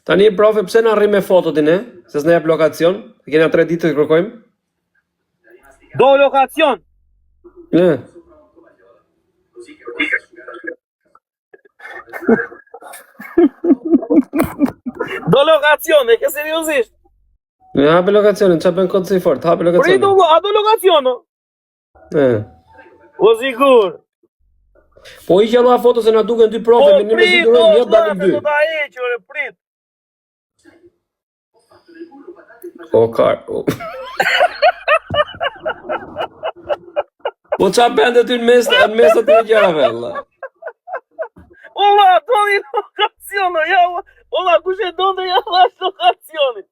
Tani profe, pse na rri me fotot ne? Se s'na jep lokacion? E kena 3 ditë të kërkojmë. Do lokacion. Ne. Do lokacion, e ke seriozisht? Ne hape lokacionin, çfarë bën kod si fort? Hape Prit lokacionin. vlla, a do lokacion? o? E. O sigur. Po i qella foto se na duken dy profe, Po me ne mezi prit, durojmë o një vlla, dalim se dy. do ta heq, ore, prit. O kar. O. Po qa bën aty në mes në mes të atyre gjërave, valla. O vlla, do një lokacion, o, ja, o vlla, kush e donte ja dhash lokacionin.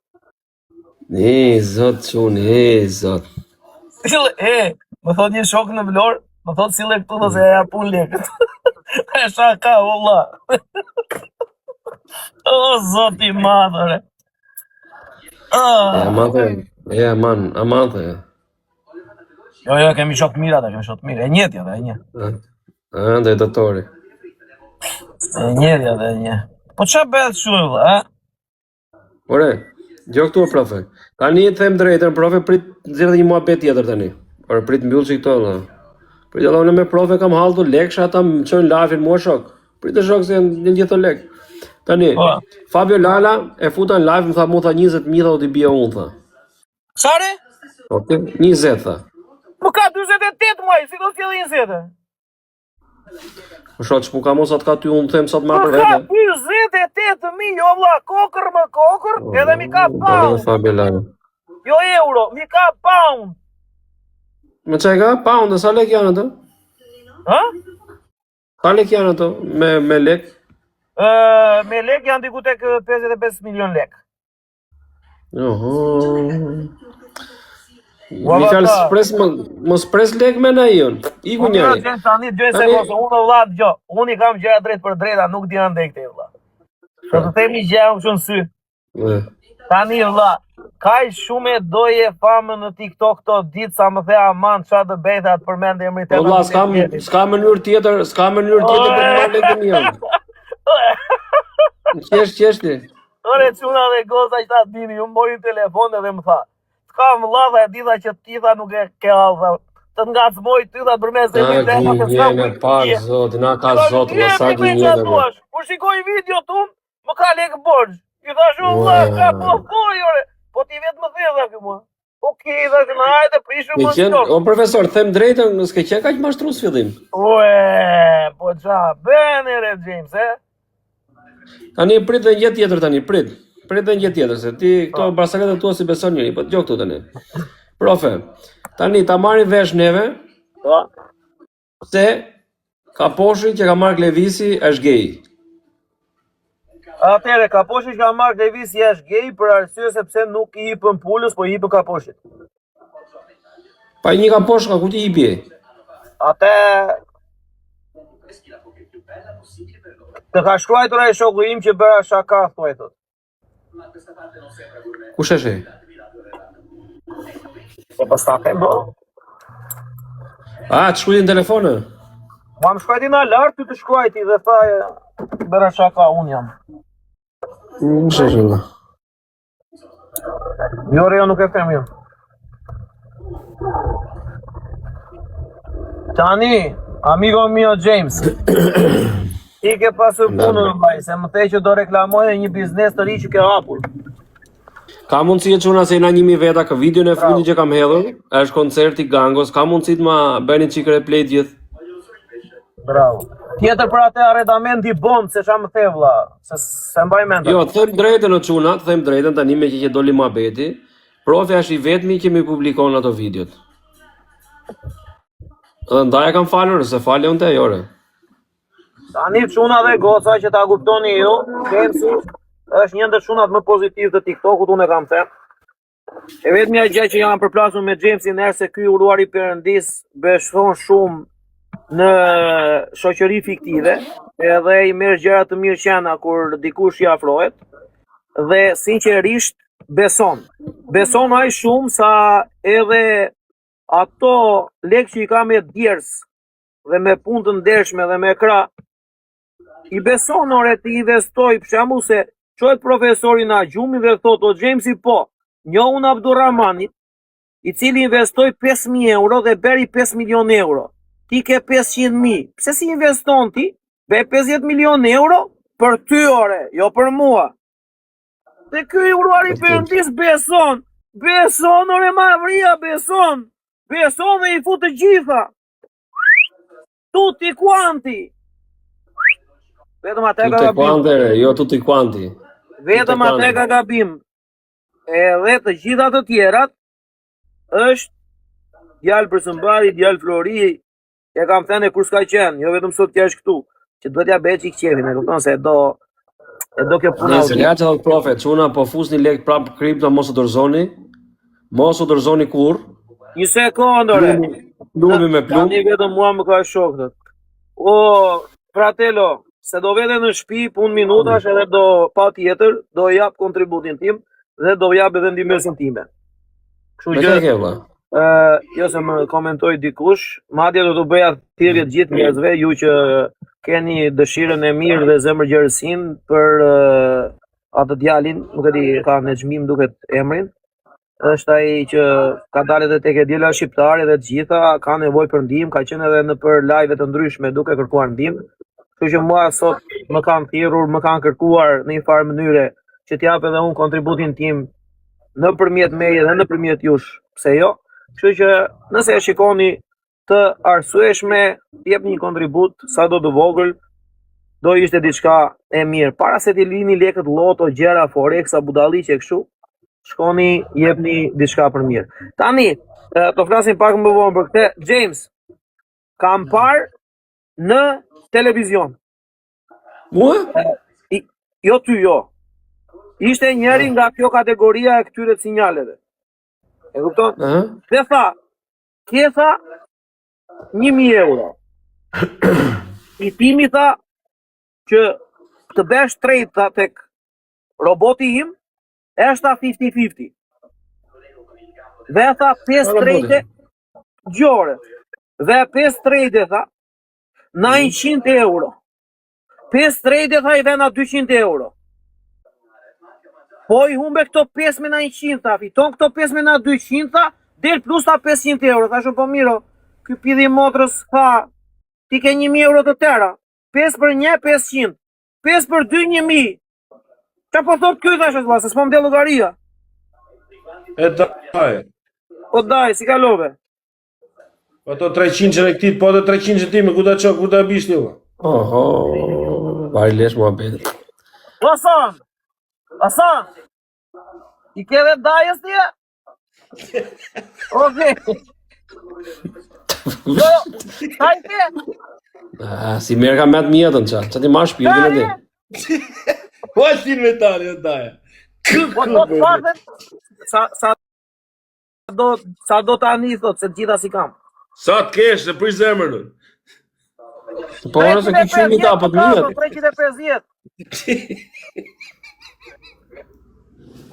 E zot çun, e zot. Sille, e, më thot një shok në Vlorë, më thot sille këtu dhe se ja pun lekët. E shaka, o vlla. O, zot i madh, ore. E Ah. aman the, e aman, aman the. Jo, jo, kemi shok të mirë ata, kemi shok të mirë. E njëjti ata, e një. A, ndaj doktori. E njëjti ata, e një. Po ça bëhet kështu, vlla, a? Ore, dëgjo këtu o profe. Tani të them drejtën, profe prit nxjerr edhe një muhabet tjetër tani. Ore prit mbyll çik këto valla. Prit edhe unë me profe kam hall të lekësha, ata më çojnë lafin mua shok. Prit e shok se janë janë gjithë lek. Tani, Po. Fabio Lala e futa në live, më tha mu tha 20000 tha do t'i bie unë tha. Çare? Okej, 20 tha. Më ka 48 muaj, si do sjellë 20? Po shoh ç'pu ka mos atë ka ty unë them sa të marr Më për ka vete. 48.000, jo vlla, kokër më kokër, edhe mi ka Po dhe pound, Fabio Lala. jo euro, mi ka pound. Me çka ka? Pound, sa lek janë ato? Ha? Sa lek janë ato me me lek? Ë, me lek janë diku tek 55 milion lek. Oho. Ua, Mi fjalë valla. s'pres më, mos pres lek me na ion. Iku Po mirë, njëri. James, tani dëgjoj se Tani- mos unë vlla dëgjoj. Unë i kam gjëra drejt për drejta, nuk di andej këtej vlla. Po të themi gjë unë kështu në sy. E. Tani vlla, kaq shumë e doje famën në TikTok këto ditë sa më the aman çfarë të bëj tha të përmend emrin Po tënd. vlla, s'ka s'ka mënyrë tjetër, s'ka mënyrë tjetër për të marrë lekë të mia. Qesh qesh ti. Ore çuna dhe goca që ta dini, ju mori në telefon edhe më tha. S'kam vlla tha e di tha që ti tha nuk e ke hall tha. Të ngacmoj ty tha përmes Na emrit tënd, tha, s'kam gënjene kujt pak tje. zot, na ka zot, vlla sa Jemi me gënjene. ça bro. duash. Kur shikoj video tun, më ka lek borxh. I thash o vlla, Ua. ka po thuj ore. Po ti vetë më the tha ky mua. Okej, tha që hajde prishëm Ke më qenë, shok. o profesor, them drejtën, s'ke qenë kaq mashtrues fillim. Ue, po ça bën ere James, e? Tani prit dhe një gjë tjetër tani, prit. Prit dhe një gjë tjetër se ti këto Po. barcaletat tua si beson njëri, po dëgjoj këtu tani. Profe, tani ta marrim vesh neve Po. se kaposhi që ka marrë Klevisi është gay. Atëherë, kaposhi që ka marrë Klevisi është gay për arsye sepse nuk i hipën pulës, po i hipën kaposhit. Pa një kaposh ka ku ti i bie? Atë Të ka shkruajtur ai shoku im që bëra shaka thuaj thot. Kush është ai? Po pas ta them, po. A, të shkruajti në telefon? e? Ma më shkruajti në lart, ty të shkruajti dhe tha e, bëra shaka un jam. Kush është valla? Jo, re, jo, nuk e them jo. Tani, amigo mio James, ti ke pasur Ndalë. punën vllai, se më the që do reklamoje një biznes të ri që ke hapur. Ka mundësi e çuna se jena 1000 veta kë videon e fundit që kam hedhur, është koncerti Gangos, ka mundësi të ma bëni çik replay të gjithë. Bravo. Tjetër për atë arredamenti bomb, se ça më the vlla, se se mbaj mend. Jo, të them drejtën o çuna, të them drejtën tani me që që doli muhabeti, profi është i vetmi që mi publikon ato videot. Dhe ndaj e kam falur, se falje unë te jore. Tani çuna dhe goca që ta kuptoni ju, Jamesi është një ndër çunat më pozitiv të TikTokut, unë e kam thënë. E vetmja gjë që jam përplasur me Jamesin është se ky i uruari i Perëndis beson shumë në shoqëri fiktive, edhe i merr gjëra të mirë qena kur dikush i afrohet dhe sinqerisht beson. Beson ai shumë sa edhe ato lekë që i ka me djers dhe me punë të ndershme dhe me krah, i beson ore të investoj për shembull se Çohet profesori në gjumin dhe thotë, o Jamesi po, njohun Abdurrahmanit, i cili investoi 5.000 euro dhe bëri 5 milion euro. Ti ke 500.000. Pse si investon ti? Be 50 milion euro për ty ore, jo për mua. Dhe ky i uruari perëndis beson, beson ore mavria, beson, beson dhe i fut të gjitha. Tutti quanti. Vetëm atë ka Tutti gabim. quanti, jo tutti quanti. Vetëm atë ka gabim. Edhe të gjitha të tjerat është djalë për së mbari, djalë flori, e kam thënë kur s'ka qenë, jo vetëm sot që është këtu, që duhet ja bëj çik qefin, e kupton se e do e do kjo puna. Nëse ja që thot profe, çuna po fusni lek prap kripto, mos u dorëzoni. Mos u dorëzoni kurr. Një sekondë ore. Plumi me plum. Tani vetëm mua më ka shok O fratello, se do vete në shtëpi punë minutash edhe do pa tjetër, do jap kontributin tim dhe do jap edhe ndihmesën time. Kështu që ke vlla. Ë, jo se më komentoi dikush, madje do t'u bëja thirrje të gjithë njerëzve, ju që keni dëshirën e mirë dhe zemërgjerësinë për uh, atë djalin, nuk e di, ka Nexhmi më duket emrin, është ai që ka dalë edhe tek e diela shqiptare dhe të gjitha, ka nevojë për ndihmë, ka qenë edhe nëpër live të ndryshme duke kërkuar ndihmë. Kështu që mua sot më kanë thirrur, më kanë kërkuar në një farë mënyre që t'jap edhe unë kontributin tim nëpërmjet meje dhe nëpërmjet jush, pse jo? Kështu që nëse e shikoni të arsyeshme, jepni një kontribut sado të vogël, do ishte diçka e mirë. Para se t'i lini lekët lloto, gjëra, forexa, budalliqe kështu, shkoni jepni diçka për mirë. Tani, do flasim pak më vonë për këtë. James, kam parë në televizion. Mua? I, jo ty, jo. Ishte njëri nga kjo kategoria e këtyre sinjaleve. E kupton? Uh -huh. Dhe tha, ke tha 1000 euro. Fitimi tha që të bësh trade tha tek roboti im është tha 50-50. Dhe tha 5 trade gjore. Dhe 5 trade tha 900 euro. 5 trade tha i vena 200 euro. Po i humbe këto 5 me 900 tha, fiton këto 5 me 200 tha, del plus tha 500 euro. Tha shumë po miro, ky pidhi motrës tha, ti ke 1000 euro të tëra. 5 për 1 500. 5 për 2 1000. Çfarë po thot ky thashë vëlla, se s'po më del llogaria. E daj. O daj, si kalove? Po ato 300 e këtij, po ato 300 time, ku ta ço, ku ta bish ti vëlla? Oho, vari lesh muhabetit. Hasan! Hasan! I ke dhe dajës ti? Okej. Jo, jo, sa i ke? Ah, si merr ka me atë mjetën, qa? Qa ti marrë shpirtin e ti? Po altin metali, o daja. Po do të paktën sa sa do sa do tani thot se të gjitha si kam. Sa të kesh, se prish zemrën. Po ora se ki qymi ta, po të mjet. 350.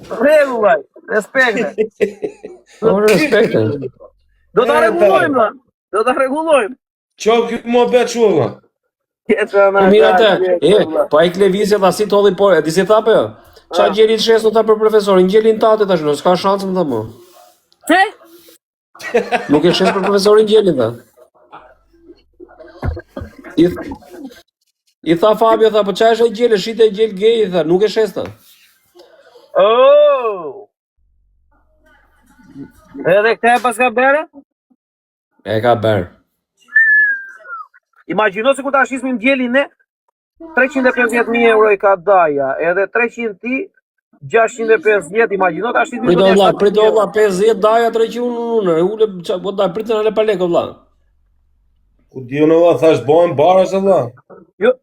Rregull, respekte. Po respekte. Do ta rregullojmë, do ta rregullojmë. Ço ky muhabet çu valla. Jetë Po mirë atë. E, po ai klevizja tha si tolli po, e di si tha po jo. Ça gjeli të shesë tha për profesorin, gjelin tate tash, nuk s'ka shans më tha më. Pse? Nuk e shes për profesorin gjelin tha. I, I tha Fabio, tha, po ça është ai gjeli, shite gjel gej, tha, nuk e shes tha. Oh! Edhe këtë e paska bërë? E ka bërë. Imagjino se kur ta shisnim gjelin ne 350.000 euro i ka daja, edhe 300 ti 650, imagjino ta shisnim Prit valla, prit valla 50 daja 300 unë unë, ule ça po da prit na le pa lekë valla. Ku di unë valla, thash bëhen baras valla. Jo.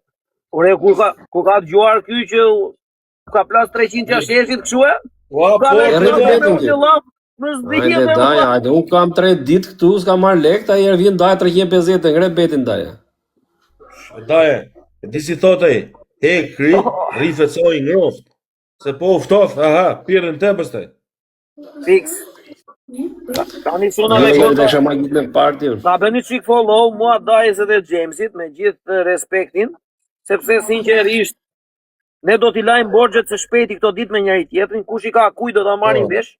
Ore kur ka kur ka dëgjuar ky që Ka plas 300 që sheshit kështu e? Ua, po, e rritë betin ti. Më zdihet Hajde, daja, hajde, unë kam 3 ditë këtu, s'kam marrë lek, ta herë vjen daja 350, ngre betin daja. Daja, e di si thot ai, he, kri, rri feco i ngroft, se po u ftoft, aha, pirën të pastaj. Fiks. Tani çuna dhe goca. Jo, jo, me party. Ta bëni çik follow mua Dajës edhe Jamesit me gjithë respektin, sepse sinqerisht. Ne do t'i lajmë borxhet së shpejti këto ditë me njëri tjetrin, kush i ka kujt do ta marrin Po. vesh,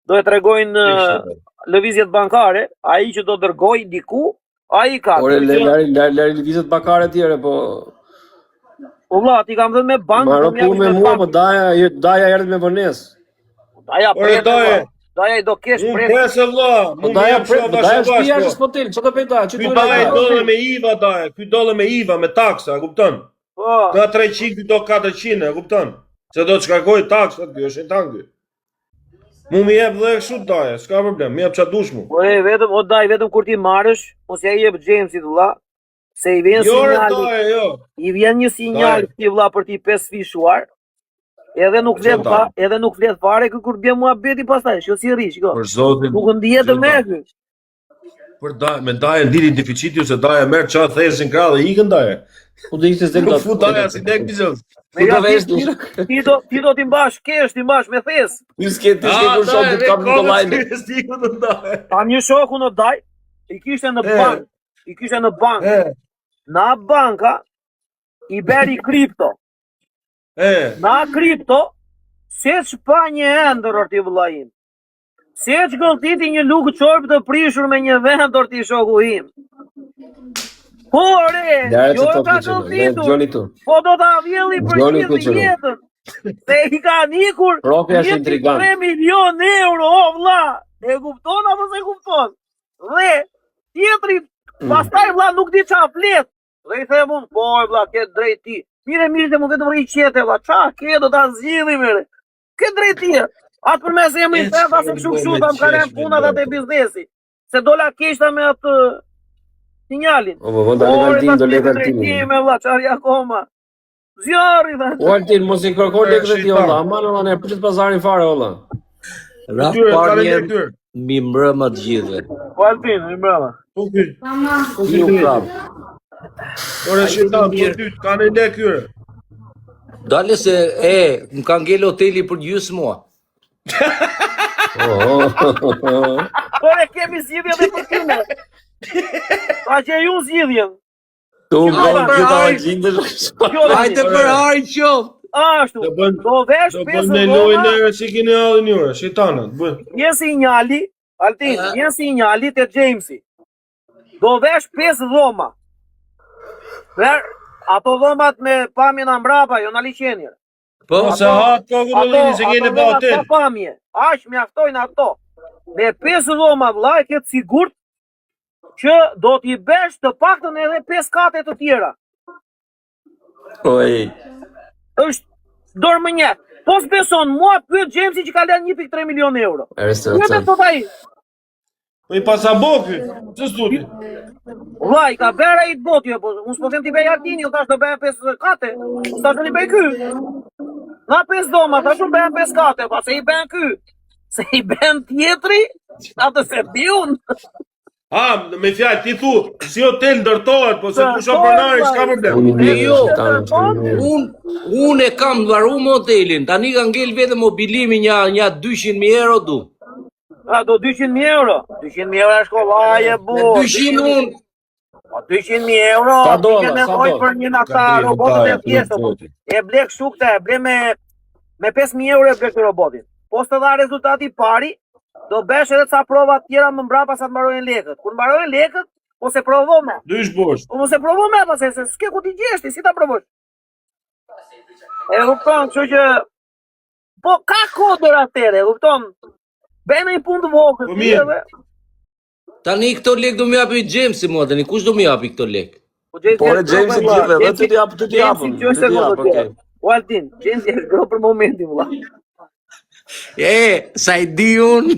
do e tregojnë eh, lëvizjet bankare, ai që do dërgoj diku, ai ka. Ore, Kështu le- që, lari, lari, lari lëvizjet bankare tjere, po... O vlla, ti kam dhënë me bankë, Maro do më punë japësh me me mua, po bankë. daja, jo, daja erdhi me vonesë. Daja Ore, pret, e, daje. vlla. Daja i do kesh Unë pret. pres e vlla, Po mu më daja jep pret, shka po bash daja e bash, shtëpia po. është hotel, çfarë do bëj daja? Ç'i Ky do daje daja? do dhe me IVA daje, ky do dhe me IVA, me taksa, e kupton? Po. Nga 300 ky do 400, e kupton? Se do të shkarkoj taksat, ky është shejtan ky. Mu më jep dhe kështu daje, s'ka problem, më jep ç'a dush mu. Po e vetëm o daj vetëm kur ti marrësh, mos ja jep Jamesit vlla, se i vjen Jo, re, sinjali, daje, jo. i vjen një sinjal Daje. ti vlla për ti pesëfishuar. Edhe nuk flet Gjë, pa, daje. edhe nuk flet fare ky kur bie muhabeti pastaj, shiko si rri, shiko. Për zotin, Nuk ndihet gjë, më daje. ky. Për daje, me daje ndini deficiti se daje merr ça thesin krah dhe ikën daje. Ku do ishte zel Nuk fut daje si lek biznes. Me Ku do ja vesh ti, ti? ti do ti do ti mbash kesh, ti mbash me thes. Ti s'ke ti s'ke Ah, kur shoh daje, të ve kap kokën kollaj. s'ke të daje. Kam një shoku në daj, i kishte në E. bank, i kishte në bank. E, Na banka i beri kripto. e. Na kripto, se që pa një endër orti vëlla im. Se që gëlltiti një lugë çorbë të prishur me një vend orti shoku im. Po, ore, Lare jo të e top ka të qënë, le gëlltitur, dëgjoni tu. po do ta vjelli për Dëgjoni gjithë këtu qënë. jetën. Se i ka nikur Profi është intrigant. 1.3 milion euro, o vlla. E kupton apo se kupton? Dhe tjetri pastaj vlla nuk di çfarë flet. Dhe i them unë, po e vlla, ke drejt ti. Mire, mirë, dhe mu vetëm rri qete vlla. Ça ke do ta zgjidhim ere. Ke drejt ti. Atë përmes emrin E, tem, tha se çfarë kështu bo kështu, me tha më ka qesh rënë me puna tha te dorë. biznesi. Se dola keq tha me atë sinjalin. O, po, po, dalë Ore, Altin, tha do ke lek drejt Altinin. ti me vlla, çfarë akoma. Zjarri tha. O Altin, mos i kërko E, lekët e ti shejtan. olla, aman olla, ne prit pazarin fare olla. Raf Këtyre, parë ka një lek këtyre. mi mbrëma të gjithëve. Po Altin, mi mbrama. Po ky. Po ky. Ju prap. Ore A jeni shejtan, po mirë? ty kanë lek këtyre. Dale se, e, më ka ngel hoteli për gjysë mua. Oh, Ore, kemi zgjidhje edhe për ty ne. Ta gjej unë zgjidhjen. Tu Shiko, bën për gjitha hajt. gjindësh. Jo, tani. Hajde për hajë qoftë. Ashtu. Do bën Do vesh do bën pesë me lojë dhoma, nere si keni hallin ju, shejtanët, bën. vjen sinjali, Altin, Ë? vjen sinjali te Jamesi. Do vesh pesë dhoma. Ver ato dhomat me pamje nga mbrapa, jo në liqenje. Po, Ose ha kokën do Ato, lini se ato keni pa dhomat hotel. pa pamje. Aq mjaftojnë ato. Me pesë dhoma vlla, e ke të sigurt që do t'i besh të paktën edhe pesë kate të tjera. Oj. Është dorë më një. Po s'beson mua, pyet Jamesi që ka lënë 1.3 milion euro. Erë Pyet e thot ai. Po i pasa bo ky. Pse s'duti? Vlla, i ka bërë ai të botë, jo, po unë s'po them ti bëj Altini, unë thash do bëj 5 kate. Unë thash do i bëj ky. Nga 5 dhoma, thash unë bëjmë 5 kate, pa se i bën ky. Se i bën tjetri, atë se di unë. Ha, me fjalë ti thu, si hotel ndërtohet, po se kush o pronari s'ka problem. Unë i E, mirë, jo. shejtanët, unë i mirë. unë unë e kam mbaru me hotelin, tani ka ngel vetëm mobilimi një, një 200.000 euro du. A do 200.000 euro. 200.000 euro është kollaj e Me bu. 200 unë, Po 200.000 euro, Sa do, ti ke valla, sa nevojë do? për një nga ata robotët e thjeshtë. po. E ble kështu këtë, e ble me me 5000 euro e ble këtë robotin. Po s'të dha rezultati i pari, do bësh edhe ca prova të tjera më mbrapa sa të mbarojnë lekët. Kur mbarojnë lekët, mos e provo më. Dysh bosh. Po mos e provo më pastaj se s'ke ku t'i gjesh ti, si ta provosh? E kupton, kështu që po ka kodër atëre, e kupton? Bëjnë një punë të vogël, Po ti mirë. edhe. tani këto lek do më japi Jamesi mua, tani kush do më japi këto lek? Po Jamesi Po ore është Jamesi gro, vlla. gjithë, edhe ty t'jap, ty Jamesi t'japëm, që ty është t'jap, sekondë okay. O Altin, Jamesi është gro për momentin vlla. E, sa i di unë,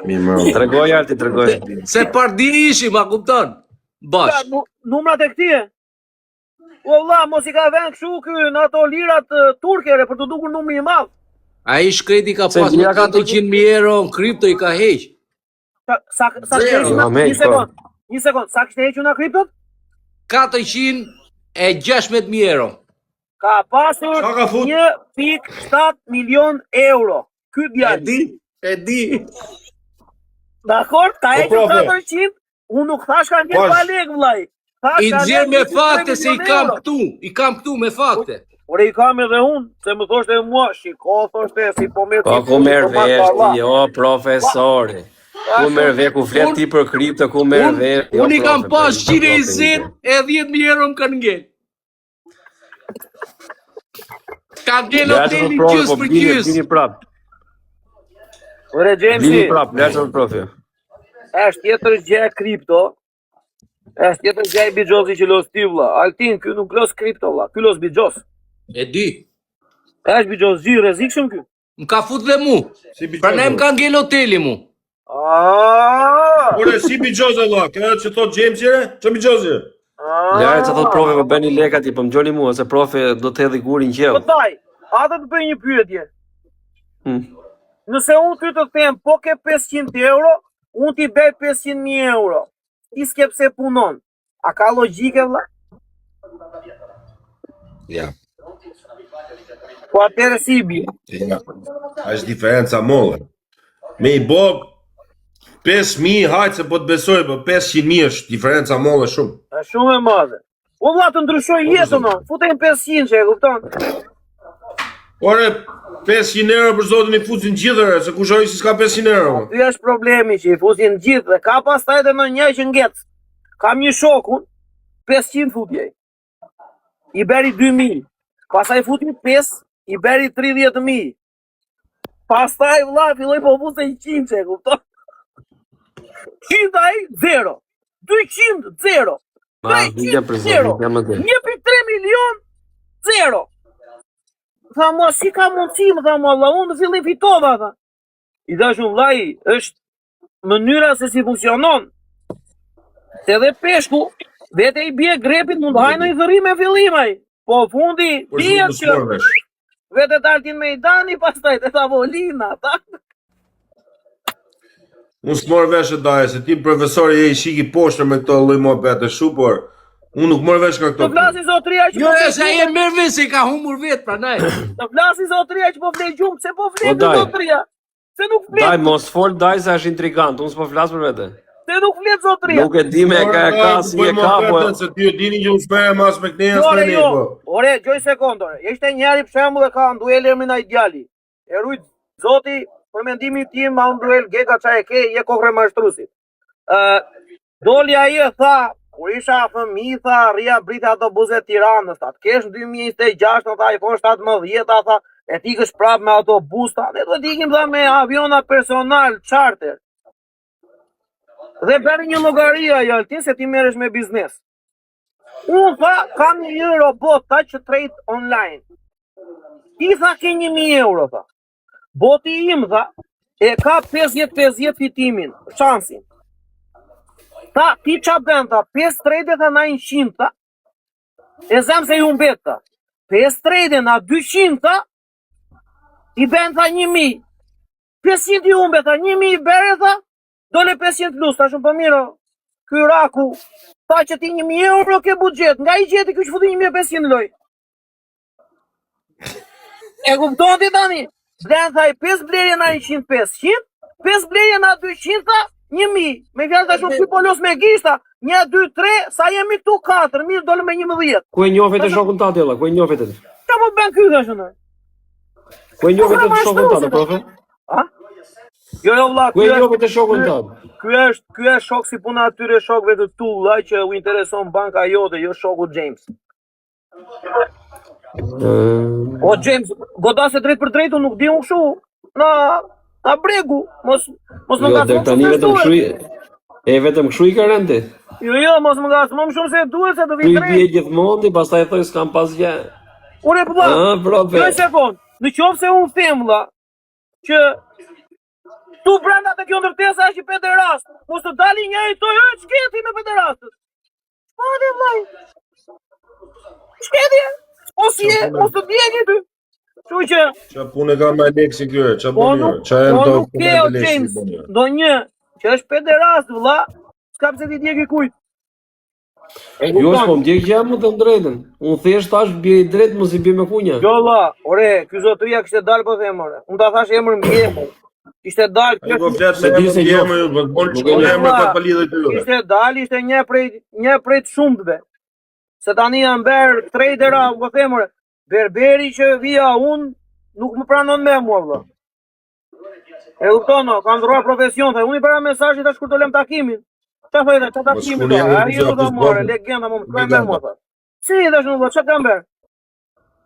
Mirë, mërë. Tregoj Alti, tregoj. se pardi ishim, a kupton? Bash. Ka, nu, numrat e këtij? O vlla, mos i ka vënë kështu ky në ato lirat eh, turke re, për të dukur numri i madh. Ai shkreti ka Se pas me lira ka 400.000 euro në kripto i ka heq. Sa sa sa kishte Zero. hequr Ja, na- me, një sekond. Një sekond, sa kishte hequr na kriptot? 416.000 euro. Ka pasur Sa ka fut? 1.7 milion euro. Ky E djalë. di, e di. Dakor, ka Po, hequr profe. 400, unë nuk thash ka ngel Bash. pa lek vllai. Tha, I ka nxjerr lënë me 1.3 fakte se i milion kam euro. këtu, i kam këtu me fakte. Ore i kam edhe unë, se më thoshte mua, shiko, thoshte, si po merr Po ti ku merr po marr vesh Allah. ti, o profesori. Ku merr vesh ku flet ti për kripto, ku merr Unë vesh jo unë i kam profe, pas për 120 e 10.000 euro më kanë ngel. Ka ngel Ja që hoteli profe, gjys po për blini, gjys. blini prap. Ore Blini Jamesi, prap, ja që profe. është tjetër gjë e kripto. Është tjetër gjë e bixhozi që los ti vlla. Altin, ky nuk los kripto vlla, ky los bixhoz. E di. Është bixhozxhi i rrezikshëm ky. Më ka fut dhe mu. Si bixhoz. Prandaj më ka ngel hoteli mu. Ah! Ore si bixhoz valla, kjo që thot James re? Ço bixhoz re? Lare që thot profe, po bëni leka ti, po më gjoni mua, se profe do të hedhi gurin Po qiell. daj, atë të bëj një pyetje. Hmm. Nëse unë ty të them, po ke 500 euro, unë t'i bëj 500.000 euro. Ti s'ke pse punon. A ka logjike vlla? Ja. Po atëherë si i bie? Ja. Është diferenca molle. Me i bo 5000 hajt se po të besoj, po 500.000 është diferenca molle shumë. Është shumë e madhe. O vlla të ndryshoj Po, jetën, o. Futem 500 që e kupton? Ore 500 euro për zotin i fusin gjithë, re, se kush ai si s'ka 500 euro. mo. Ky është problemi që i fusin gjithë dhe ka pastaj edhe ndonjë që ngec. Kam një shokun, 500 futje. I bëri 2000. Pastaj futi 5, i bëri 30000. Pastaj vlla filloi po fuste 100 që e kupton? 100 ai 0. 200 0. Ma, vija për 0. zotin, jam aty. 1.3 milion 0. Tha mua si ka mundësi, më tha mua vlla, unë në fillim fitova tha. I dashur vllai, është mënyra se si funksionon. Se edhe peshku, vete i bie grepit mund të hajë në i thërrime në fillim ai. Po fundi Por dihet zotin që s'mor vesh. vete daltin mejdani pastaj te tavolina, tha. Unë s'mor vesh e daje, se ti profesor je i shiki poshtër me këto lloj muhabete shu, por unë nuk mor vesh nga këto. Të flasi zotria që Jo, po fle se ai e gjumë, merr vesh se ka humbur vet, prandaj. të flasi zotria që po fle gjumë, pse po fle Po, ky daj. zotria? Se nuk flet, Daj, mos fol daj se është intrigant, unë s'po flas për vete. se nuk flet zotria. Nuk e di me e ka e ka si e ka, po po se ti e dini që unë s'merrem as me këne as Jo, me ore, ne, jo. po. Ore, gjoj sekond, ore. Ishte njëri për shembull e ka Anduel emrin ai djali. E rujt Zoti për mendimin tim Anduel Gega ça e ke, je kokre mashtrusit. Ë doli ai e tha, kur isha fëmijë tha, rria brita autobuzet e Tiranës, tha, të kesh në 2026, tha, iPhone 17, tha, e ti ikësh prapë me autobus, tha, ne do të ikim tha me aviona personal, charter. Dhe bëri një llogari ai Altin se ti merresh me biznes. Unë tha, kam një robot tha që trade online. Ti tha ke 1000 euro tha. Boti im tha, e ka 50-50 fitimin, shansin. Tha, ti qa bën tha, 5 trade tha na 100 tha. E zam se ju mbet tha. 5 trade na 200 tha, i bën tha 1000. 500 i humbe tha, 1000 i bere tha, dole 500 plus, tha shumë po mirë. o. Ky raku, tha që ti 1000 euro ke buxhet, nga i gjeti ky që futi 1500 në lojë. E kupton ti tani? Blen tha i 5 blerje na 100 500, 5 blerje na 200 tha 1000. Me fjalë tash unë ky po los me gishta, 1 2 3, sa jemi këtu 4, mirë dolëm me 11. Ku e njohë të shokun tatë valla, ku e njohë të? Çfarë po bën ky tash unë? Ku e njohë të shokun tatë, profe? A? Jo, jo vlla, Ku e ky është njohë të shokun tatë? ky është ky është shok si puna atyre shokëve të tu vlla që u intereson banka jote, jo shoku James. Ë, O James, godase drejt për drejt, unë nuk di unë kështu. Na na bregu, mos mos më Jo, ngacmo deri tani shumë se vetëm duhet. kështu i E vetëm kështu i ka rënë ti. Jo, jo, mos më ngacmo më shumë se duhet se do vi Kështu i drejt. bie gjithmonë ti, pastaj thoj s'kam pas gjë. Ure po vlla, Ë, profe. jo një sekond. Në qoftë se unë them vlla që tu brenda te kjo ndërtesa është i pederast, mos të dali njëri thoj, "Ë, ç'ke ti me pederastët?" Po dhe vllai. Ç'ke ti? O si je, mos të djegë ty. Kështu që Qa punë ka me Aleksin ky, qa Po punë, nuk, qa janë po këto nuk ke punë o e Aleksit James, punë. ndonjë që është pederast vëlla, s'ka pse ti djegi kujt. E Jo, kupton? s'po më ndjek gjë më të drejtën. Unë thjesht thash bie i drejt, mos i bie me kunja. Jo vëlla, ore, ky zotëria kishte dalë po them ore. Unë ta thash emrin mbi emër. Ishte dalë, Ai po flet Se me di emër se të njoh. emër, po bon Nuk e shkon njoh. emra pa pa lidhje të tyre. ishte dalë, ishte një prej një prej të shumtëve. Se tani janë bërë tradera, po them ore, berberi që vija unë nuk më pranon me mua vëlla. E kupton, no, kam ndërruar profesion, tha, unë i bëra mesazhin tash kur të lëm takimin. Çfarë thotë, çfarë Mos takimi shkruani do? emrin Ai për do ta gjë, morë, për legenda më shkruaj me Legenda. mua tha. Si i thash unë, vëlla, çfarë kam bërë?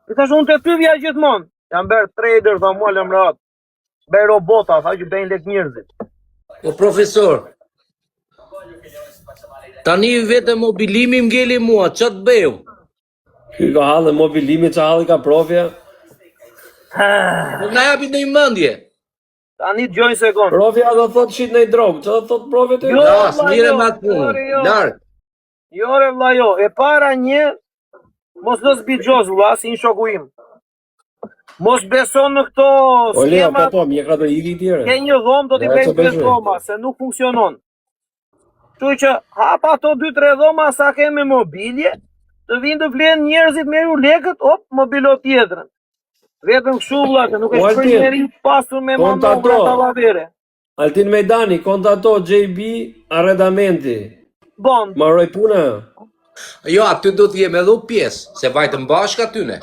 I thash unë te ty vija gjithmonë. Jam bërë trader, tha mua lëm rahat. Bëj robota, tha që bëjnë lek njerëzit. Po profesor, tani vetëm mobilimi më ngeli mua, ç'a të bëj? unë? Ky ka hallë mobilimi, ça halli ka profja? Nuk na japin ndonjë mendje. Tani dëgjoj një sekond. Profja do thot shit në drogë, ça do thot profja ty? Jo, Ja, vlla, s'mire jo, me atë punë. jo. Larg. Jo, re vlla, jo. E para një mos los bixhoz vlla, si një shoku im. Mos beson në këto O Leo, po skemat, po, mjekra do iki tjere. ke një dhomë do t'i Ja, bëjmë ç'o bëj pesë dhoma, se nuk funksionon. Kështu që hap ato 2-3 dhoma sa ke me mobilje, të vinë të vlen njerëzit merru lekët, op, mobilo tjetrën. Vetëm kështu vlla, se nuk O, është për Altin, njeri pasur me kontato. manovra tallavere. Altin Mejdani, kontato JB Arredamenti. Bon, Maroj puna. Jo, aty do të jem edhe u pjesë, se vajtëm bashkë aty ne.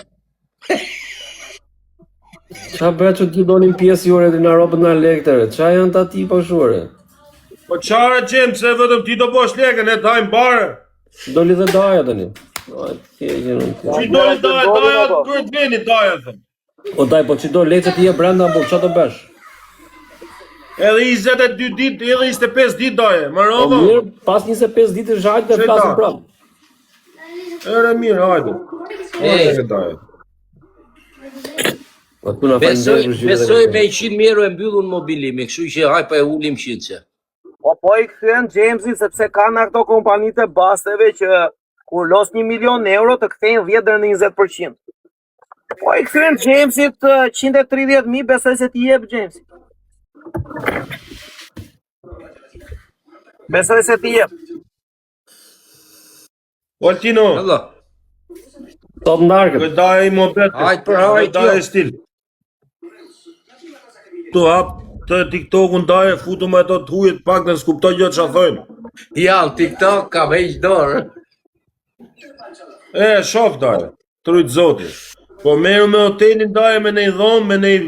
Qa bëhet që ti donin pjesë jure të na robët na lektere? Qa janë ta tipa kështu ore? Po çfarë gjem, pse vetëm ti do bësh lekën, ne dajm bare. Doli dhe daja tani. O, ti e gjë unë. Çi doli daja, Doli, daja apo? duhet veni daja thëm. O daj, po çi do lekë ti je brenda apo ç'a do bësh? Edhe 22 ditë, edhe 25 ditë daje, Po mbarova. mirë, pas 25 ditësh hajde dhe Çe flasim da? prapë. Ere mirë, hajde. Ej. Ore daje. Po tu na Besoj, faleminderit për gjithë. besoj me 100.000 euro e mbyllun mobilimi, kështu që haj pa e ulim qitse. Po po i kthyen Jamesin sepse kanë ato kompanitë e basteve që kur los 1 milion euro të kthejnë 10 deri në 20%. Po i kthyen Jamesit eh, 130.000, besoj se ti jep Jamesi. Besoj se ti jep. Altino, Alla. Sot ndarkët. kë daje i mohabet. Hajt për hajt, Kë daje jo. stil. Tu hap të TikTokun daje, futu me ato të hujet pak dhe s'kuptoj gjë çfarë thonë. Ja, në TikTok kam heq dorë. E, shof daje. Trujt zoti. Po merru me hotelin daje me nej dhomë, me nej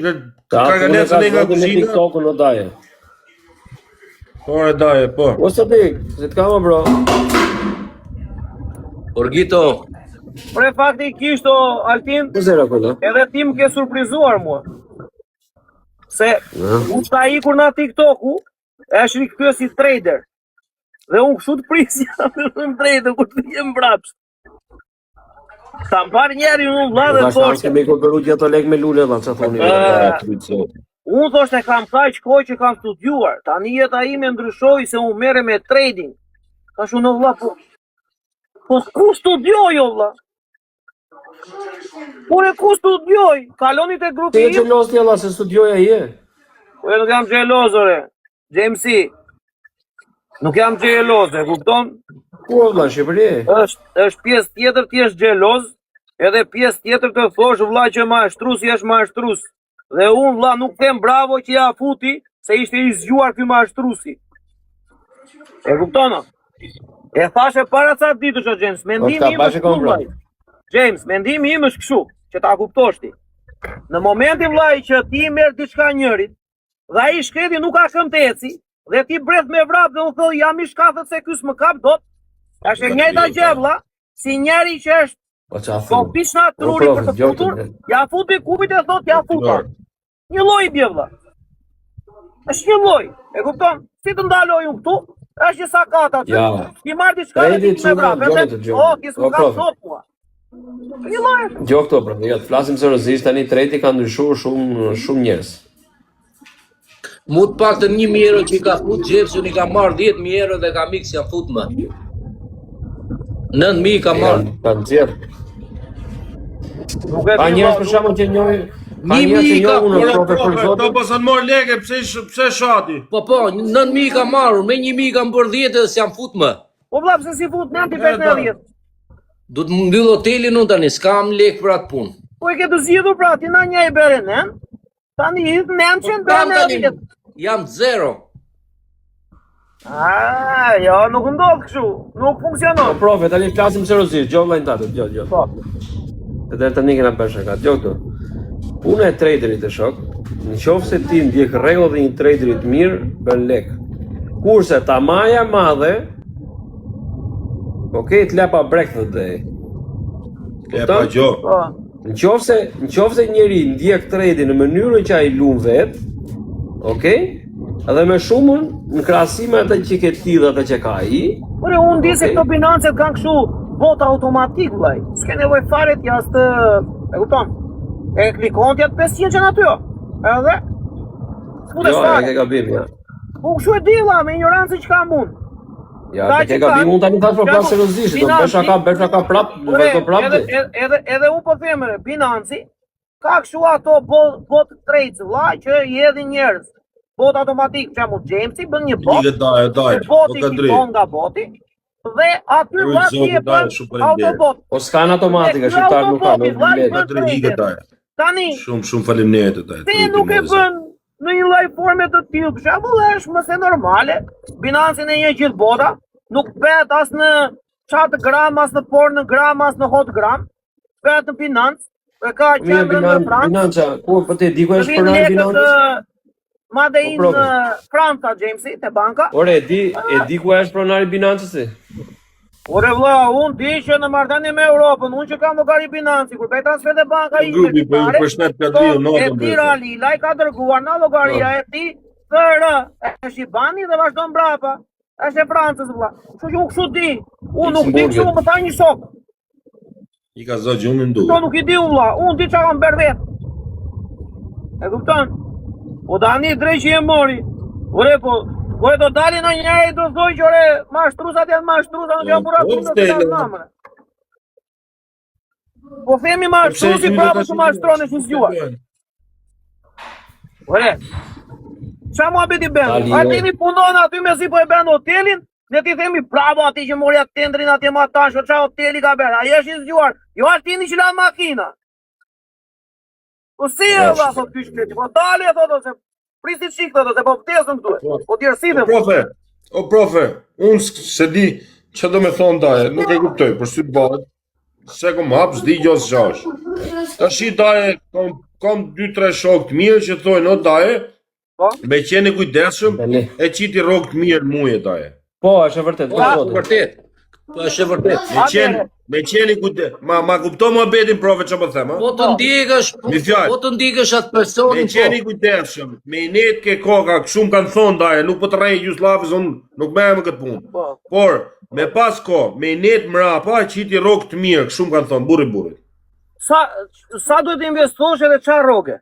Ta punë kargalecë ka ne nga zoti me kuzhina. TikTokun o daje. Ore daje, po. O sa ti, si të kam o bro? Orgito, Pre faktikisht o Altin, Po zera kola. edhe ti më ke surprizuar mua. Se unë ka ikur në TikToku, është rikthyer si trader. Dhe unë kështu të prisja në trader kur të jem mbrapsht. Sa më parë njeri unë vlla Po dhe tash tash thoshte, kemi konkurru gjithë ato lek me lule valla, ç'a thoni? Eh, Ja, trujt zoti. unë thoshte kam kaq kohë që kam studiuar. Tani jeta ime ndryshoi se unë merrem me trading. Tash unë o vlla po Po ku studioj o vlla? Por e ku studioj? Kaloni te grupi Ti je im. xheloz ti alla se studioj ai e. Po jo, nuk jam xheloz ore. Jamesi. Nuk jam xheloz, e kupton? Ku o vlla, në Shqipëri? Është është pjesë tjetër ti je xheloz, edhe pjesë tjetër të thosh vlla që mashtrusi është mashtrus. Dhe unë vlla nuk them bravo që ja futi se ishte i zgjuar ky mashtrusi. E kupton? o? E thashë para ca ditësh o James, mendimi Po, im bashkë është e kom, kështu bro. vllai. James, mendimi im është kështu, që ta kuptosh ti. Në momentin vllai që ti merr diçka njërit, dhe ai shkreti nuk ka këm të eci, dhe ti bret me vrap dhe u thoi jam i shkathët se ky s'më kap dot. Është e njëjta gjë vlla, si njeri që është Po ç'a po thua? pish na truri O, për të profe, dëgjoj futur, të ja futi kupit e thot ja futa. Një lloj i bie vlla. Është një lloj, e kupton? Si të ndaloj unë këtu? Është një sakat aty. Ja. Ti marr diçka dhe Tredi ti me çuna, vrap. dëgjoni Edhe të dëgjoni. o, ti s'më O, kap profe. dot mua. Një lloj është. Dëgjoj këto, pra, jo, të flasim seriozisht tani treti ka ndryshuar shumë shumë njerëz. mu të paktën 1000 euro që i ka fut James, unë i kam marrë 10000 euro dhe kam ikë s'jam fut më. 9000 kam marrë. Kanë kanë nxjerr. Nuk e Ka di. njerëz vlla, për shembull që njohin, ka Një njerëz që mijë ka- njohin unë Ore profe për profe, to zotin. pasan marr lekë, pse pse shati? Po po, 9000 kam marrë, me 1000 kam bërë 10 dhe s'jam fut më. Po vlla, pse si fut në ti E, 50? Do të mbyll hotelin unë tani, s'kam lek për atë punë. Po e ke të zgjidhur pra, ti na një i bëre nen. Tani hidh nen që Po, kam bëre tani. 90. Jam zero. Ah, jo, nuk ndodh kështu, nuk funksionon. Po profe, tani flasim seriozisht, dëgjo vllai tatë, dëgjo, dëgjo. Po. Të deri tani kena bërë shaka, dëgjo këtu. Puna e traderit e shok, në qoftë se ti ndjek rregullat e një traderi të mirë, bën lek. Kurse tamaja e madhe, ok, të la pa brekë të dhe. E pa gjo. Po. Në qoftë se, në qoftë se njeri ndjek tradin në mënyrën që ai lun vet, ok? Edhe me shumën në krahasim me atë që ke ti dhe atë që ka ai, Ore, unë di se Okej. këto Binance kanë kështu bot automatik vllai. S'ke nevojë fare ti as të, e kupton? E klikon ti atë 500 që aty. jo. Edhe S'futesh jo, e fare. ke gabim, ja. Po kështu e di vlla, me ignorancën që kam unë. Ja, Ta e ke që gabim, kanë- unë tani thash po flas Shembull, seriozisht, do Binance- bësh aka, bësh aka prap, Ore, vazhdo prap edhe, ti. edhe, edhe, edhe unë po them, re, Binance ka kështu ato bot, bot trades vlla që i hedhin njerëz. Bot automatik, për shembull Jamesi bën një bot, Ikë daje, daje. që boti Po ka drejt. fiton nga boti dhe aty Rujt vlla ti Zoti, e daje, bën shumë faleminderit. autobot. Po s'kan automatika, E, ky shqiptar nuk kanë, autoboti, nuk vlla, i mbledh. Ka bën drejt ikë trade. daje. Tani Shumë shumë faleminderit daje. ti nuk e bën në një lloj forme të tillë, për shembull, është më se normale. Binance-in e një gjithë bota, nuk bëhet as në chat gram, as në porn gram, as në hot gram. Bëhet në Binance, e ka Mirë, qendrën në Binance, Francë. Binance, ku po ti di ku Të është vinë pronari lekët Binance? ë, Made in Po, profe. ë, Franca, Jamesi, te banka. Ore, e di, e di ku është pronari Binance si? Ore vlla, unë di që në marrëdhënie me Europën, unë që kam llogari Binance, kur bëj transfer te banka ime, Grupi po ju shqiptare, përshnet Kadriu thotë, natën. E Tira Lila i ka dërguar në llogaria Po. e tij FR, është i bani dhe vazhdon mbrapa. Është e Francës vlla. Kështu që unë kështu di. Unë nuk di kështu, më tha një shok. I ka zë gjumin Këto duhet. nuk i di unë vlla. Unë di çfarë kam bërë vet. E kupton? Po tani drejt që e mori. Ore po, ore do dalin në njëri do thoj që ore mashtrusat janë mashtrusa, nuk janë Po, burra punë, pse, janë le? namre. Po themi mashtrusi prapë që mashtron është zgjuar. Ore. Qa muhabeti Ta bën? lidhe. Altini punon aty me si po e bën hotelin, ne ti themi bravo atij që mori atë tendrin atje ma tash, o qa hoteli ka bërë. Ai është i zgjuar. Jo Altini që lan makina. Po si e valla thot ky shkreti, po dale thot ose prisi çik thot ose po vdesëm këtu. Po. Po djersitëm. O profe, o profe, unë s- se di që do me thonë daje, nuk e kuptoj, për sy të bëhet, se kom hap, s'di gjë s'qa është. Tash i daje, kom, kom 2-3 shok të mirë që thojnë, o daje, Po. me qenë i kujdesshëm, Tani. e qiti rrogë të mirë muje daje. Po, është e vërtetë, Po, po është e zotin. vërtet. Po është e vërtet. Me qenë, me qenë i kujdes, ma, ma kupto muhabetin profe që po them, a? Po të ndjekësh, po, Mi fjalë. po të ndjekësh atë Me personin, qenë i po. kujdesshëm, me i net ke koka, kështu më kanë thonë daje, nuk po të rrej Jugosllavës, unë nuk merrem me këtë punë. Po. Por, me pas ko, me i net mrapa, qiti rrogë të mirë, kështu më kanë thonë, burri burrit. Sa sa duhet të investosh edhe çfarë rroge?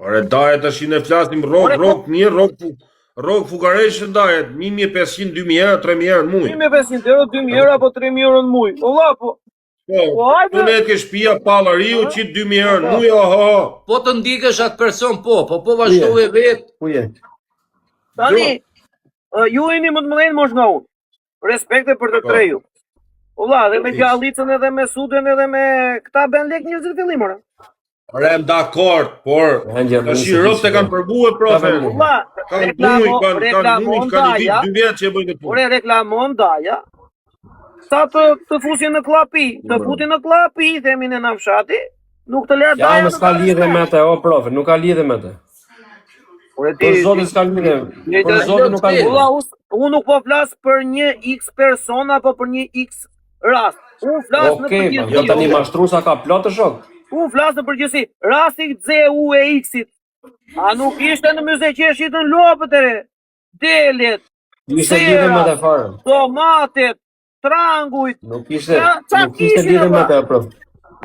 Ore daje tash ne flasim rrogë, Ore, po- rrogë të mirë, rrogë fu, rrogë fukareshë daje, 1500, 2000 euro, 3000 euro në muaj. 1500 euro, 2000 euro apo 3000 euro në muaj. O vlla, po Po, Po, hajde. tu net ke shtëpia pallariu, qit 2000 euro në muaj, oho. Po të ndjekësh atë person, po, po po vazhdove vet. Ku je? Tani, ë, ju jeni më të mëdhenj mosh nga unë. Respekte për të Po. tre ju. O vlla, dhe me Fiks. gjallicën edhe me sudën edhe me këta bën lek njerëzit fillim ora. Ore, jam dakord, por Angel, tash i robt e kanë përgue profe. Ka O vlla, Kanë muaj, reklamo, kanë kanë muaj, reklamon kanë një vit, daja, dy vjet që e bëjnë këtë punë. ore reklamon daja. Sa të të fusin në klapi, të futin në klapi, themi ne në fshati, nuk të lër Ja, daja. më në s'ka lidhje me atë, o profe, nuk ka lidhje me atë. Ore ti, Për zotin s'ka lidhje. Për zotin nuk ka lidhje. Vlla, unë unë nuk po flas për një X person apo për një X rast. Unë flas në Okej, pa, përgjithësi. jo tani mashtrusa ka plot të shok. Unë flas në përgjithësi. Rasti Z U e X-it. A nuk ishte në myze që e shitën lopët e re? Delet, Ishte lidhje me atë fare. domatet, trangujt. Nuk ishte, Qa- qa nuk ishte kishin, lidhje me ata? atë prof.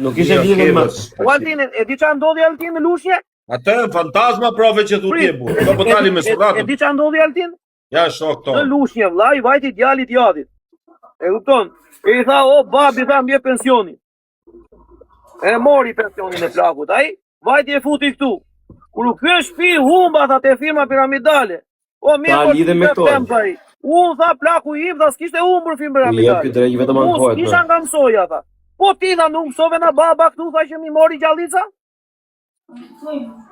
Nuk ishte Jo, lidhje me kebës. atë. O Altin, e di qa ndodhi Altin në Lushnje? Atë janë fantazma profe që thu ti e burr. Do po dalim me E, e surratën. di qa ndodhi Altin? Ja shok Në tonë. Lushnje, vlla, i vajti djalit jadit. E kupton? E i tha, o babi, tha, më jep pensionin. E mori pensionin e plakut. Ai vajti e futi këtu. Kur u kthye në shtëpi, humba tha te firma piramidale. O mirë, Ka po lidhje me ti këto. them, tha ai. Unë tha plaku im, tha s'kishte humbur firmë I jep piramidale. ky drejt vetëm Unë ankohet. s'kisha bro. nga mësoja, tha. Po ti tha nuk mësove na baba këtu, tha që mi mori gjallica?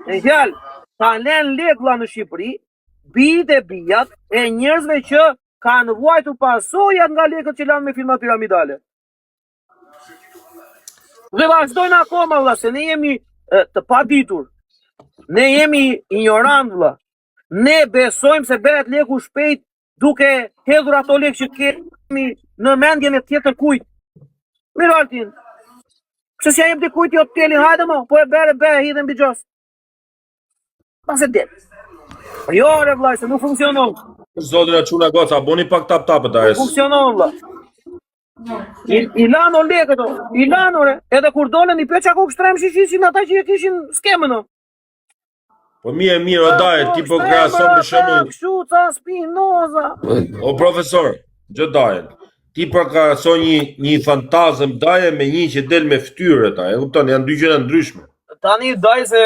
E fjalë. Kanë lënë lekë vlla në Shqipëri, bijtë e bijat e njerëzve që kanë vuajtur pasojat nga lekët që lanë me firma piramidale. Dhe vazhdojnë akoma vlla se ne jemi e, të paditur. Ne jemi injorant vlla. Ne besojmë se bëhet leku shpejt duke hedhur ato lekë që kemi në mendjen e tjetër kujt. Mirë Altin. Pse s'ja jep dikujt ti hotelin, hajde mo, po e bere be, hidhen bixhoz. Pas e del. Jo, re vllai, se nuk funksionon. Zotin e çuna goca, boni pak tap tap Nuk dajes. funksionon vlla. I, i lanë o lekët, o, i lanë ore, edhe kur dolën i peqa kokë shtremsh ishin ata që e kishin skemën o. Po mirë, mirë, o daje, ti po krahason për shembull. Kështu ca Spinoza. O profesor, gjë dajen. Ti po krahason një një fantazëm daje me një që del me fytyrë ta, e kupton, janë dy gjëra ndryshme. Tani daj se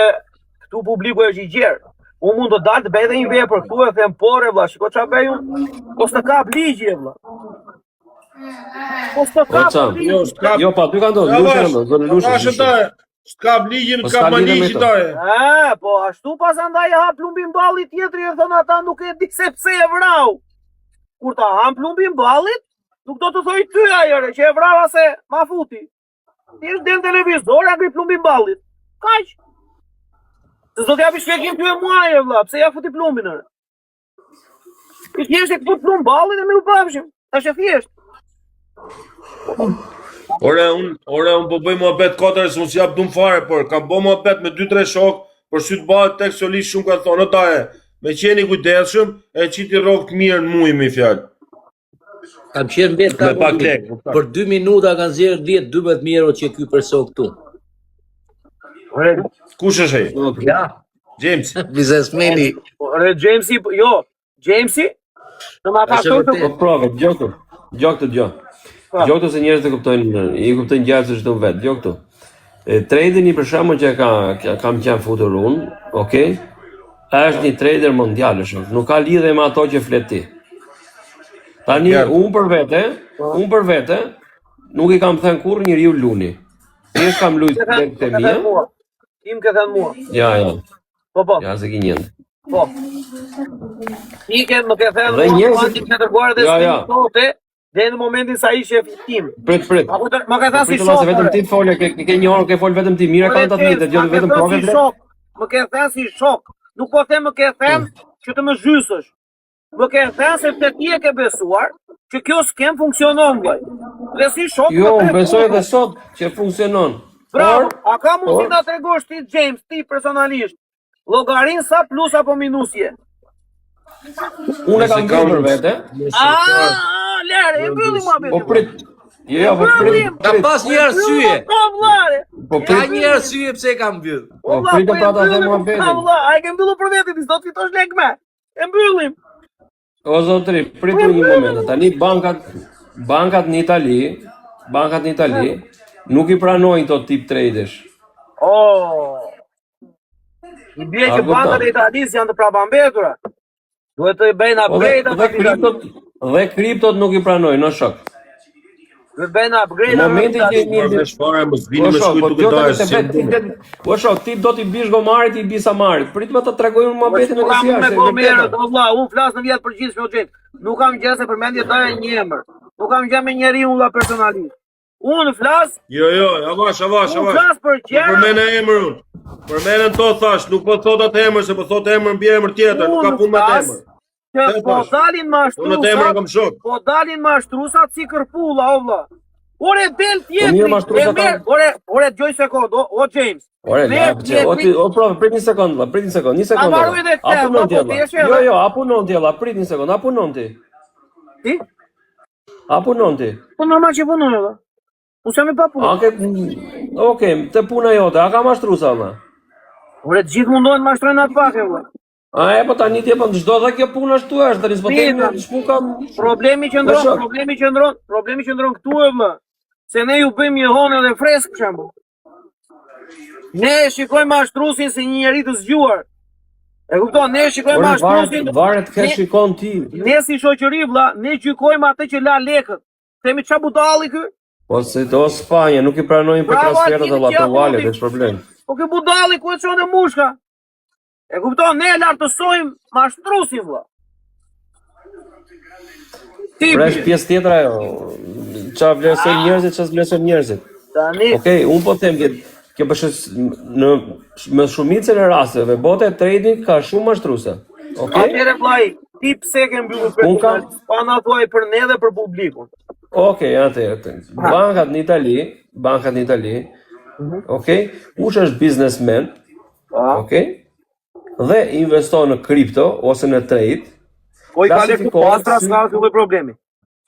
këtu publiku është i gjerë. Unë mund të dal të bëj edhe një vepër këtu e them po re vlla, shiko çfarë bëj unë. Po s'të kap ligji e vlla. Po s'të kap çam. ligji. Jo, s'ka. Jo, pa ty ka ndodhur, Ja Lusha ka vash, ndodhur, zonë Lusha. Tash Lusha. daje. S'ka ligji, Po më ka s'ka lidhje me maliqi to. daje. A, po ashtu pas andaj e ha plumbin ballit tjetri e thon ata nuk e di se pse e vrau. Kur ta han plumbin ballit, nuk do të thoj ty ajo re, që e vrava se ma futi. Ti është del në televizor, ja ngri plumbin ballit. Kaq. Se s'do t'japi shpjegim ty e mua e vlla, pse ja futi plumbin ore. I thjesht e këput plumb ballit e miru pafshim. Është e thjesht. Ore un, ore un po bëj muhabet katër se unë s'jap dum fare, por kam bë muhabet me 2-3 shok, për sy të bëhet tek soli shumë kanë thonë, o daje, me qeni kujdesshëm, e qiti rrok të mirë në muj me fjalë. Kam qenë vetë Me pak lek, kupton. Për 2 minuta kanë nxjerrë 10 12000 euro që ky person këtu. Ore, Kush është ai? Ja, James. biznesmeni. ore Jamesi, jo, Jamesi, në ma Është faktor të vërtet. Po prove, dëgjoj këtu. Dëgjoj këtu, dëgjoj. Dëgjoj këtu se njerëzit e kuptojnë, i kuptojnë gjërat se çdo vet. Dëgjoj këtu. E, Trading për shembull që ka, ka kam qenë futur unë, okay? Është një trader mondial, është, nuk ka lidhje me ato që flet ti. Tani Gertë. unë për vete, unë për vete nuk i kam thënë kurrë njeriu luni. Thjesht kam lujt Ke thënë lekët e ke mia. thënë mua. Ti më ke thënë mua. Ja, ja. Po po, Ja, se ki njënd. po. Ti ke më ke thënë Dhe mua, njerëzit- ti më ke dërguar edhe Ja, ja. screenshote deri në momentin sa ishe fitim. Prit, prit. Ma kujto- ma ke thënë si Prit valla, shok. se vetëm ore. ti fole, ke ke një orë ke fol vetëm ti. Mira Ore, kanë atë James, të dëgjoj ma ke vetëm thënë profe si flet. shok. Më ke thënë si shok. Nuk po them më ke thënë që të më zhysësh. Më ke thënë sepse ti e ke besuar që kjo skem funksionon vllai. Dhe si shok Jo, më unë the besoj punë. edhe sot që funksionon. Bravo. Por, A ka mundësi por- ta tregosh ti James, ti personalisht, llogarin sa plus apo minus je? unë e kam Nëse kam- mbyllur për vete. A, a, lere, e mbyllim muhabetin. Po prit. Jo, jo, po prit. Ka Prit. pas një arsye. Po vllare. Po Ka prit. një arsye pse e kam mbyll. Po vlla, prit po e pra ta them mbyllim, muhabetin. Po vlla, a e ke mbyllur për vete, ti s'do të fitosh lek me. E mbyllim. O zotri, prit për një moment. Tani bankat bankat në Itali, bankat në Itali nuk i pranojnë këto tip tradesh. Oh. I bie A, që bankat kupton. e Italisë janë të prapambetura. Duhet të bëjnë Po dhe, upgrade dhe ata të Italisë. kriptot dhe kriptot nuk i pranojnë, no shok. Duhet bëjnë upgrade Në ata të momentin që Italisë. një Marrë vesh fare, mos vini Po me shok, shkujt po duke dëgjoj daje tani se si vet ti del- Po shok, ti do t'i bish gomarit, i bi samarit. Prit më ta tregoj unë muhabetin Po e kam kësaj unë me është e gomerët, vërteta. o vlla, unë flas në vjet përgjithshme o James. Nuk kam gjë se përmendje daje një emër. Nuk kam gjë me njeriu vlla personalisht. Unë flas, Jo, jo, avash, avash, unë avash. flas për Nuk gjëra përmend emër unë. Përmendën to thash, nuk po thot atë emër se po thot emër mbi emër tjetër, nuk ka Unë punë me atë flas emër. që Te po thash. dalin Unë atë emër mashtrusat, kam shok. po dalin mashtrusat si kërpulla, o vlla. Ore del Po mirë tjetri, e mashtrusat merr, kanë. ore, ore dëgjoj sekond, o, o James. Ore, Merr la, që, o ti, tjetri, o profe, prit një sekond, vlla, prit një sekond, një ta sekond. mbaroj vlla. edhe A këtë, punon po ti po vlla? deshe Jo, edhe. jo, a punon ti vlla, prit një sekond, a punon ti? Ti? A punon ti? Po normal që punoj vlla. Unë s'jam i pa punë. A ke Okej, te puna jote, a ka mashtrusa vlla? Ore të gjithë mundohen të mashtrojnë atë pak e vlla. A e po tani ti e po çdo dhe kjo punë ashtu është, tani s'po themi Mirë, ç'pun kam. Problemi Po qëndron, shok, problemi qëndron, problemi qëndron këtu e vlla. Se ne ju bëjmë një honë edhe fresk për shembull. Ne e shikojmë mashtrusin si një njeri të zgjuar. E kupton, ne e shikojmë ore varet mashtrusin, varet kë ne shikon ti. ne si shoqëri vlla, ne gjykojmë atë që la lekët. Themi ç'a budalli ky? Po se do Spanja nuk i pranojnë për Bravo transfertat Altin, valla qja për wallet, fundi. është problem. Po ky budalli ku e çon e mushka? E kupton, ne e lartësojmë mashtrusin vëlla. Ti Pra është pjesë tjetër ajo. Ça vlerësojnë njerëzit, ça s'vlerësojnë njerëzit. Tani, Okej, unë po them që kjo është në me shumicën e rasteve bota e trading ka shumë mashtruese. Okej? atëherë vllai, ti pse ke mbyllur Unë kam- Pa na thuaj për ne dhe për publikun. Okej, atëherë. të- Bankat në Itali, bankat në Itali, okej, kush është biznesmen, Po. okej, dhe investon në kripto ose në trade, Po i ka lekë Klasifikohet pastra, si- s'ka asnjë lloj problemi.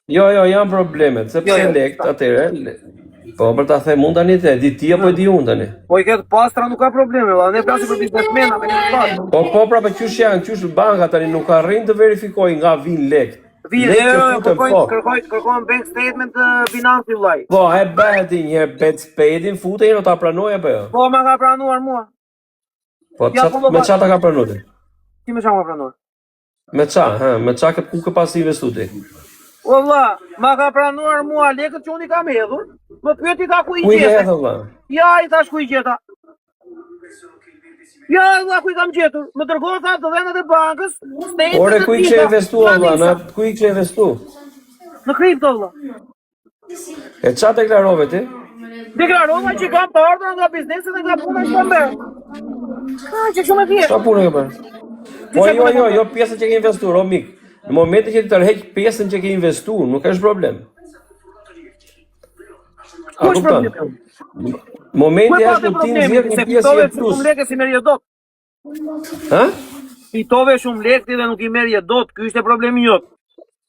Jo, jo, janë problemet, sepse Jo, jo. lekt atëherë, le- po për ta them unë tani, te di ti apo e di unë tani. Po i ke të pastra nuk ka probleme, valla. Ne flasim për biznesmena me këtë pastra. Po po pra po qysh janë, qysh banka tani nuk arrin të verifikojë nga vin lekt. Vijë, Lekt jo, që jo, futen, kërkojnë, po. kërkojnë, kërkojnë bank statement të Binance vllai. Po, e bëhet ti një herë bet spedin, futej do ta pranoj apo jo? Po ma ka pranuar mua. Po Ja, ça po, po, me po. ça ta ka pranuar ti? Ti me çfarë ma pranuar? Me ça, ha, me ça ke ku ke pas investu ti? O vlla, ma ka pranuar mua lekët që unë i kam hedhur. Më pyeti tha ku i Ku i ke gjete. hedhur vlla? Ja, i thash ku i gjeta. Ja, vlla, ku i kam gjetur. Më dërgon tha të dhënat e bankës, statement Ore të ku i kishe gjitha. investuar Ja, vlla, nisa. na ku i kishe investu? Në kripto vlla. E ça deklarove ti? Deklarova që kam të ardhura nga biznesi dhe nga puna që kam bërë. Ah, që shumë e thjeshtë. Çfarë punë ke bërë? Po çfarë jo, pune jo, ke jo pjesën që ke investuar, o mik. Në momentin që ti tërheq pjesën që ke investuar, nuk është problem. A Ku është kupton? problemi? Ku Momenti e është pate kur ti problemin? nxjerr një Se pjesë fitove je plus. shumë lekë si merrje dot. Ha? Fitove shumë lekë ti dhe nuk i merrje dot. Ky ishte problemi jot.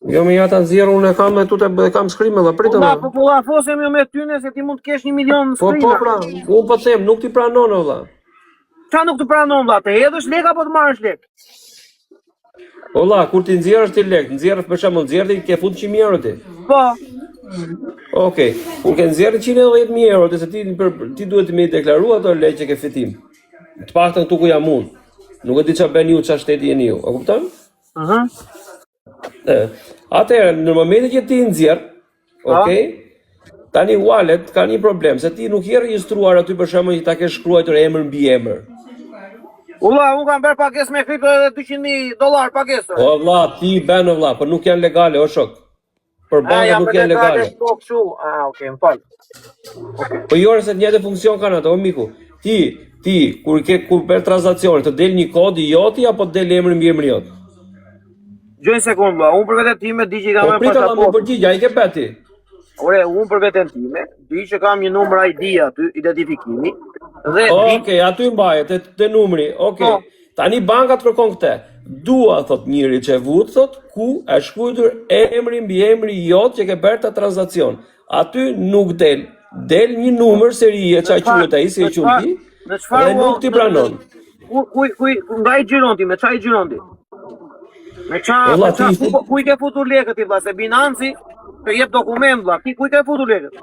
Jo, më ja ta nxjerr unë e kam me tute e kam shkrim edhe prit Po edhe. po po la fosem jo me tyne se ti mund të kesh 1 milion Po po skrina. pra, unë po them, nuk ti pranon o vlla. Qa nuk të pranon vlla, të hedhësh lek apo të marrësh lek? O vlla, kur ti nxjerrësh ti lek, nxjerr për shembull nxjerr ti ke fut 100.000 euro ti. Po, Okej, kur ke nxjerrë 110.000 euro, ti se ti për, ti duhet të më i deklaru ato lekë që ke fitim. Të paktën këtu ku jam unë. Nuk e di çfarë bën ju, çfarë shteti jeni ju. E kupton? ëh, E. Atëherë, në momentin që ti i nxjerr, okej? Tani wallet ka një problem, se ti nuk je regjistruar aty për shembull që ta kesh shkruar emër mbi emër. Ulla, unë kam bërë pagesë me kripto edhe 200.000 dollar pagesë. O vlla, ti i bën o vlla, po nuk janë legale, o shok. Për A, bankat jam nuk për janë legale. Po kështu. Ah, okay, më fal. Po jo se të njëjtë funksion kanë ato, o miku. Ti, ti kur ke kur bër transaksione, të del një kod i joti apo të del emri mbi emrin jot? Gjë një sekond vlla, unë për veten time di që i kam Po marrë prit valla më pasaportë. përgjigj, ai ke pe ti. Ore, unë për veten time di që kam një numër ID aty, identifikimi dhe di Okej, aty mbahet te, te numri. Okej. Po. Tani banka të kërkon këtë. Dua thot njëri që vut thot ku është shkruar emri mbi emri jot që ke bërë ta transakcion. Aty nuk del. Del një numër serie çka quhet ai, si e në quan çfarë- ti? Në çfarë Dhe nuk ti pranon. Ku ku ku nga i xhiron ti, me çfarë i xhiron ti? Me ça, O, vlla, me ça, ti- ku, ku i ke futur lekët ti vlla, se Binance të jep dokument vlla, ti ku i ke futur lekët?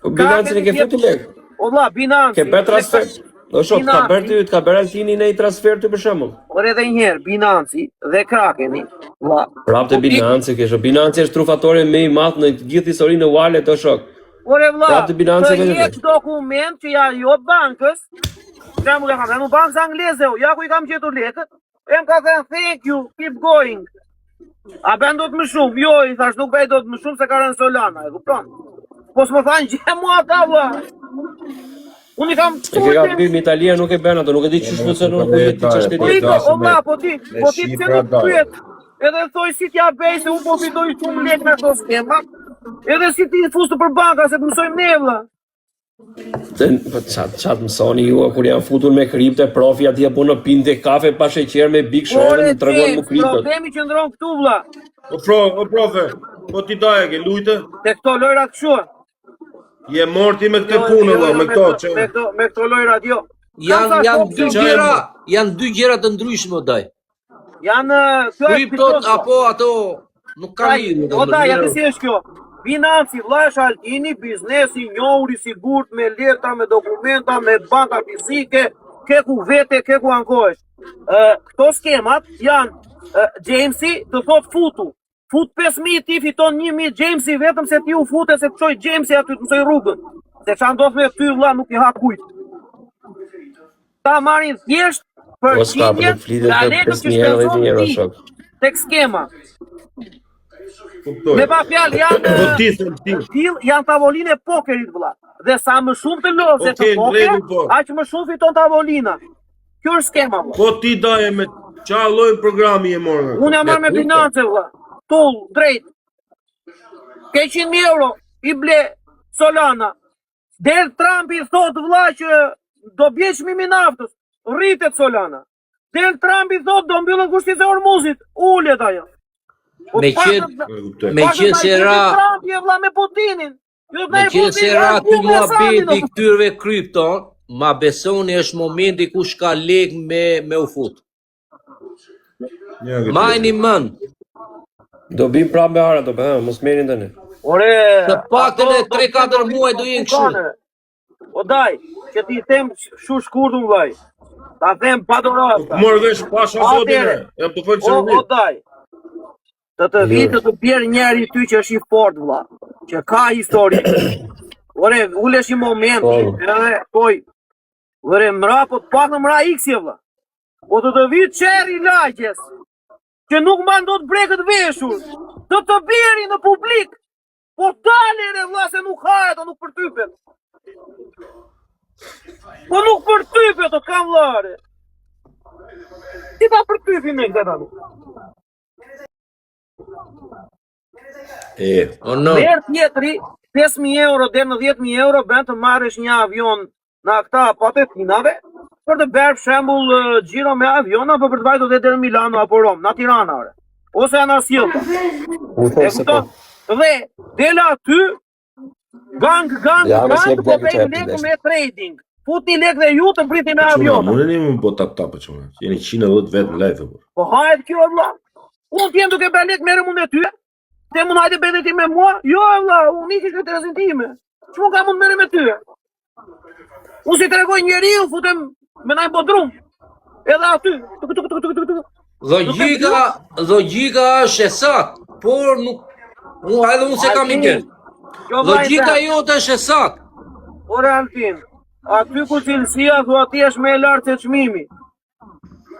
Po Binance e ke jep- futur lek. O vlla, Binance. Ke bërë transfer. Do shok, ka Binance- bërë ty, ka bërë Altini në i transfer ty për shembull. Ore edhe një herë, Binance dhe Krakeni, vlla. Prapë te Po ti- Binance ke shok. Binance është trufatori më i madh në të gjithë historinë e wallet o shok. Ore vlla, Prapë te Binance të vetëm. jep dokument që ja jo bankës, Jam ja kam thënë bankës angleze, o, ja ku i kam gjetur lekët. E më ka thënë thank you, keep going. A bën dot më shumë? Jo, i thash nuk bëj dot më shumë se ka rënë Solana, e kupton? Po s'më thanë gjë mua ata vlla. Unë i kam E ke gabim Italia nuk e bën ato, nuk e di çysh funksionon ku je ti ç'është Po shteti. i o vlla, po ti, me po ti pse shifra nuk daj. pyet? Edhe thoj si t'ja bëj se unë po fitoj shumë lekë me këto skema. Edhe si ti fus për banka se të mësojmë ne vlla. Të, po ça ça të mësoni ju kur janë futur me kripte, profi atje po në pinte kafe pa sheqer me Big Show Ore, dhe më tregon James, mu kriptot. Problemi qëndron këtu vlla. O pro, o profe, po ti daje ke lujte? Te këto lojra kështu. Je morti me këtë Jo, punë jo, valla, jo, me këto që me këto me këto lojra jo. Janë Kam janë sa dy Qa e gjëra, mo? janë dy gjëra të ndryshme o daj. Janë kjo është Kriptot kriptot, apo ato nuk kanë Ai, lidhje. O da, ja domethënë. ti si është kjo? Binance, vlla është Altini, biznesi njohur i sigurt me letra, me dokumenta, me banka fizike, ke ku vete, ke ku ankohesh. Ë, këto skemat janë ë, Jamesi të thot futu. Fut 5000 ti fiton 1000 Jamesi vetëm se ti u fute se të çoj Jamesi aty të mësoj rrugën. Se ç'a ndodh me ty vlla nuk i ha kujt. Ta marrin thjesht. Po s'ka, po Përqindjen nuk flitet nga për lekët që 5.000 euro, shpenzon 10.000 euro, ti shok. tek skema. Kuptoj. Me pa fjalë janë Po ti them ti. Deal janë tavolinë e pokerit vëlla. Dhe sa më shumë të lozet Okej, në poker, në rregull, po. aq më shumë fiton tavolina. Kjo është skema vëlla. Po ti daje me qa lloj programi e morë nga Unë jam marrë me Me Binance vëlla. Tull, drejt. Ke 100.000 euro, i ble Solana. Del Trumpi thot vëlla që do bje çmimi i naftës, rritet Solana. Del Trumpi thot do mbyllet kushtet e Hormuzit, ulet ajo. Po Me të qenë- paktën- E kuptoj. Me paktën qenë na se gjeti ra- Trumpi e vëlla me Putinin. Jo Me na e qenë futi se ra ra ty ku me Asadin, muhabeti këtyrve kripto, ma besoni është momenti ku shka lek me, me u fut. Ja, këtë. Majni mend, Do bim prapë me ara, do bëhem, mos merrin tani. Ore, Të paktën ato e do 3-4 do muaj do jenë kështu. kane. O daj, që ti them shu shkurt unë vllai. Ta them pa dorata. Morë vesh pasha zotin e. Atëre. Ja po fol O, o seriozisht. daj. Të të vi të të bjerë njeri ty që është i fort vlla, që ka histori. Ore, ulesh një moment, Po. edhe poj. Ore, mra, po të pak në mra X-je vlla. Po të të vi qeri lagjes, që nuk mban dot brekët veshur, të të bjeri në publik. Po dale re vlla se nuk hahet, o nuk përtypet. Po nuk përtypet, o kam vllare. Ti ta përtypin me këtë tani. E. o no, Merr tjetri 5000 euro deri në 10000 euro bën të marrësh një avion në këta patetinave për të bërë për shembull eh, xhiro me avion apo për të vajtur deri në Milano apo Rom, në Tiranë ore. Ose anasjellta. U E thonë se po. kupton? Dhe del aty gang gang Ja, mos gang jep po lekë bëjnë çfarë lekë ti me trading. Futni lekë dhe ju të mbriti me Çuna, avion. mundeni më bo tap tap çuna. Jeni 110 vetë në live apo. Po hahet kjo vlla. Unë të jem duke bërë lekë merrem unë me ty. Te mund hajde bëj dhe ti me mua? Jo e vlla, unë ikish në interesin time. Ç'mund ka mund merrem me ty? Unë si tregoj njeriu, futem me ndaj bodrum. Edhe aty, tuk tuk tuk tuk tuk tuk. logjika, logjika është e saktë, por nuk unë edhe unë se kam ide. Kjo vlla i Logjika them, jote është e saktë. Ore Altin, aty ku cilësia thua ti është më e lartë se çmimi.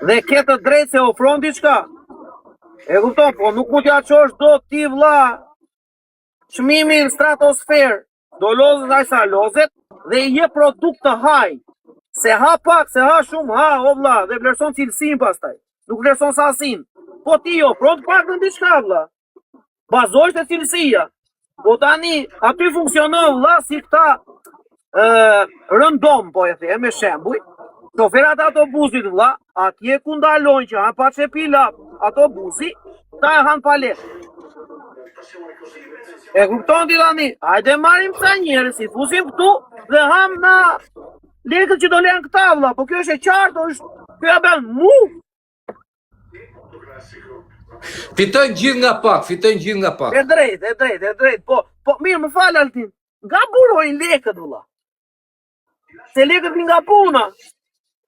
Dhe ke të drejtë se ofron diçka. E kupton, po nuk mund t'ja çosh dot ti vlla çmimin në stratosfer. Do lozet aq sa lozet dhe i jep produkt të haj. Se ha pak, se ha shumë, ha o vlla dhe vlerëson cilësinë pastaj. Nuk vlerëson sasinë. Po ti ofron të paktën diçka vlla. Bazohesh te cilësia. Po tani aty funksionon vlla si këta ë rëndom po e them me shembuj. Shoferat e autobusit vlla, atje ku ndalojnë që han pa çepila autobusi, ta e han pa lek. E kupton ti tani? Hajde marrim ca njerëz, i fusim këtu dhe ham na lekët që do lenë këta vlla, po kjo është e qartë, është kjo ja bën mu. Fitojnë gjithë nga pak, fitojnë gjithë nga pak. E drejtë, e drejtë, e drejtë. Po, po mirë, më fal Altin. Nga burojnë lekët vlla. Se lekët vijnë nga puna.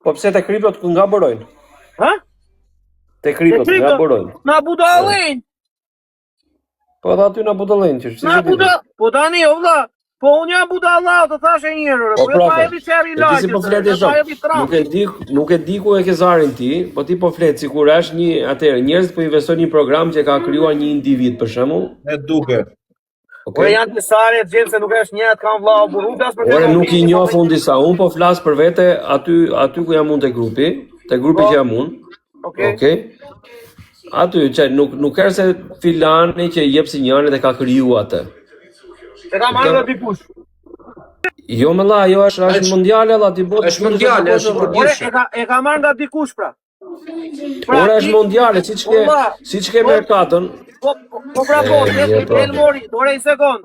Po pse te kriptot ku nga borojnë? Ha? Te kriptot Te nga kriptot. borojnë. Na budallënj. Po edhe aty na budallënjë që si Na si buda, po tani o vlla, po unë jam budalla, të thashë një herë, Po po jo profe, pa edhe çeri E di si po flet e pa shok. edhe Trump. Nuk e di, nuk e di ku e ke zarin ti, po ti po flet sikur është një atëherë njerëzit po investojnë një program që ka krijuar një individ për shembull. E duke. Okej. Ore janë disa re gjenë se nuk është një atë kam vlla o burru flas për Ore nuk i njoh unë disa, unë po flas për vete aty aty ku jam unë te grupi, te grupi Po. që jam unë. Okej. Okej. Aty që nuk nuk është se filani që jep sinjalet e ka kriju atë. E ka marrë nga dikush. Jo më la, ajo është është Është- mondiale la ti botë. është mondiale, është Ore përgjithshme. e ka e ka marrë nga dikush pra. Pra, Ora ti- është mondiale, siç ke Valla, siç ke po- merkatën. Po po, po pra po, E, del je, po. del mori, ore një sekond.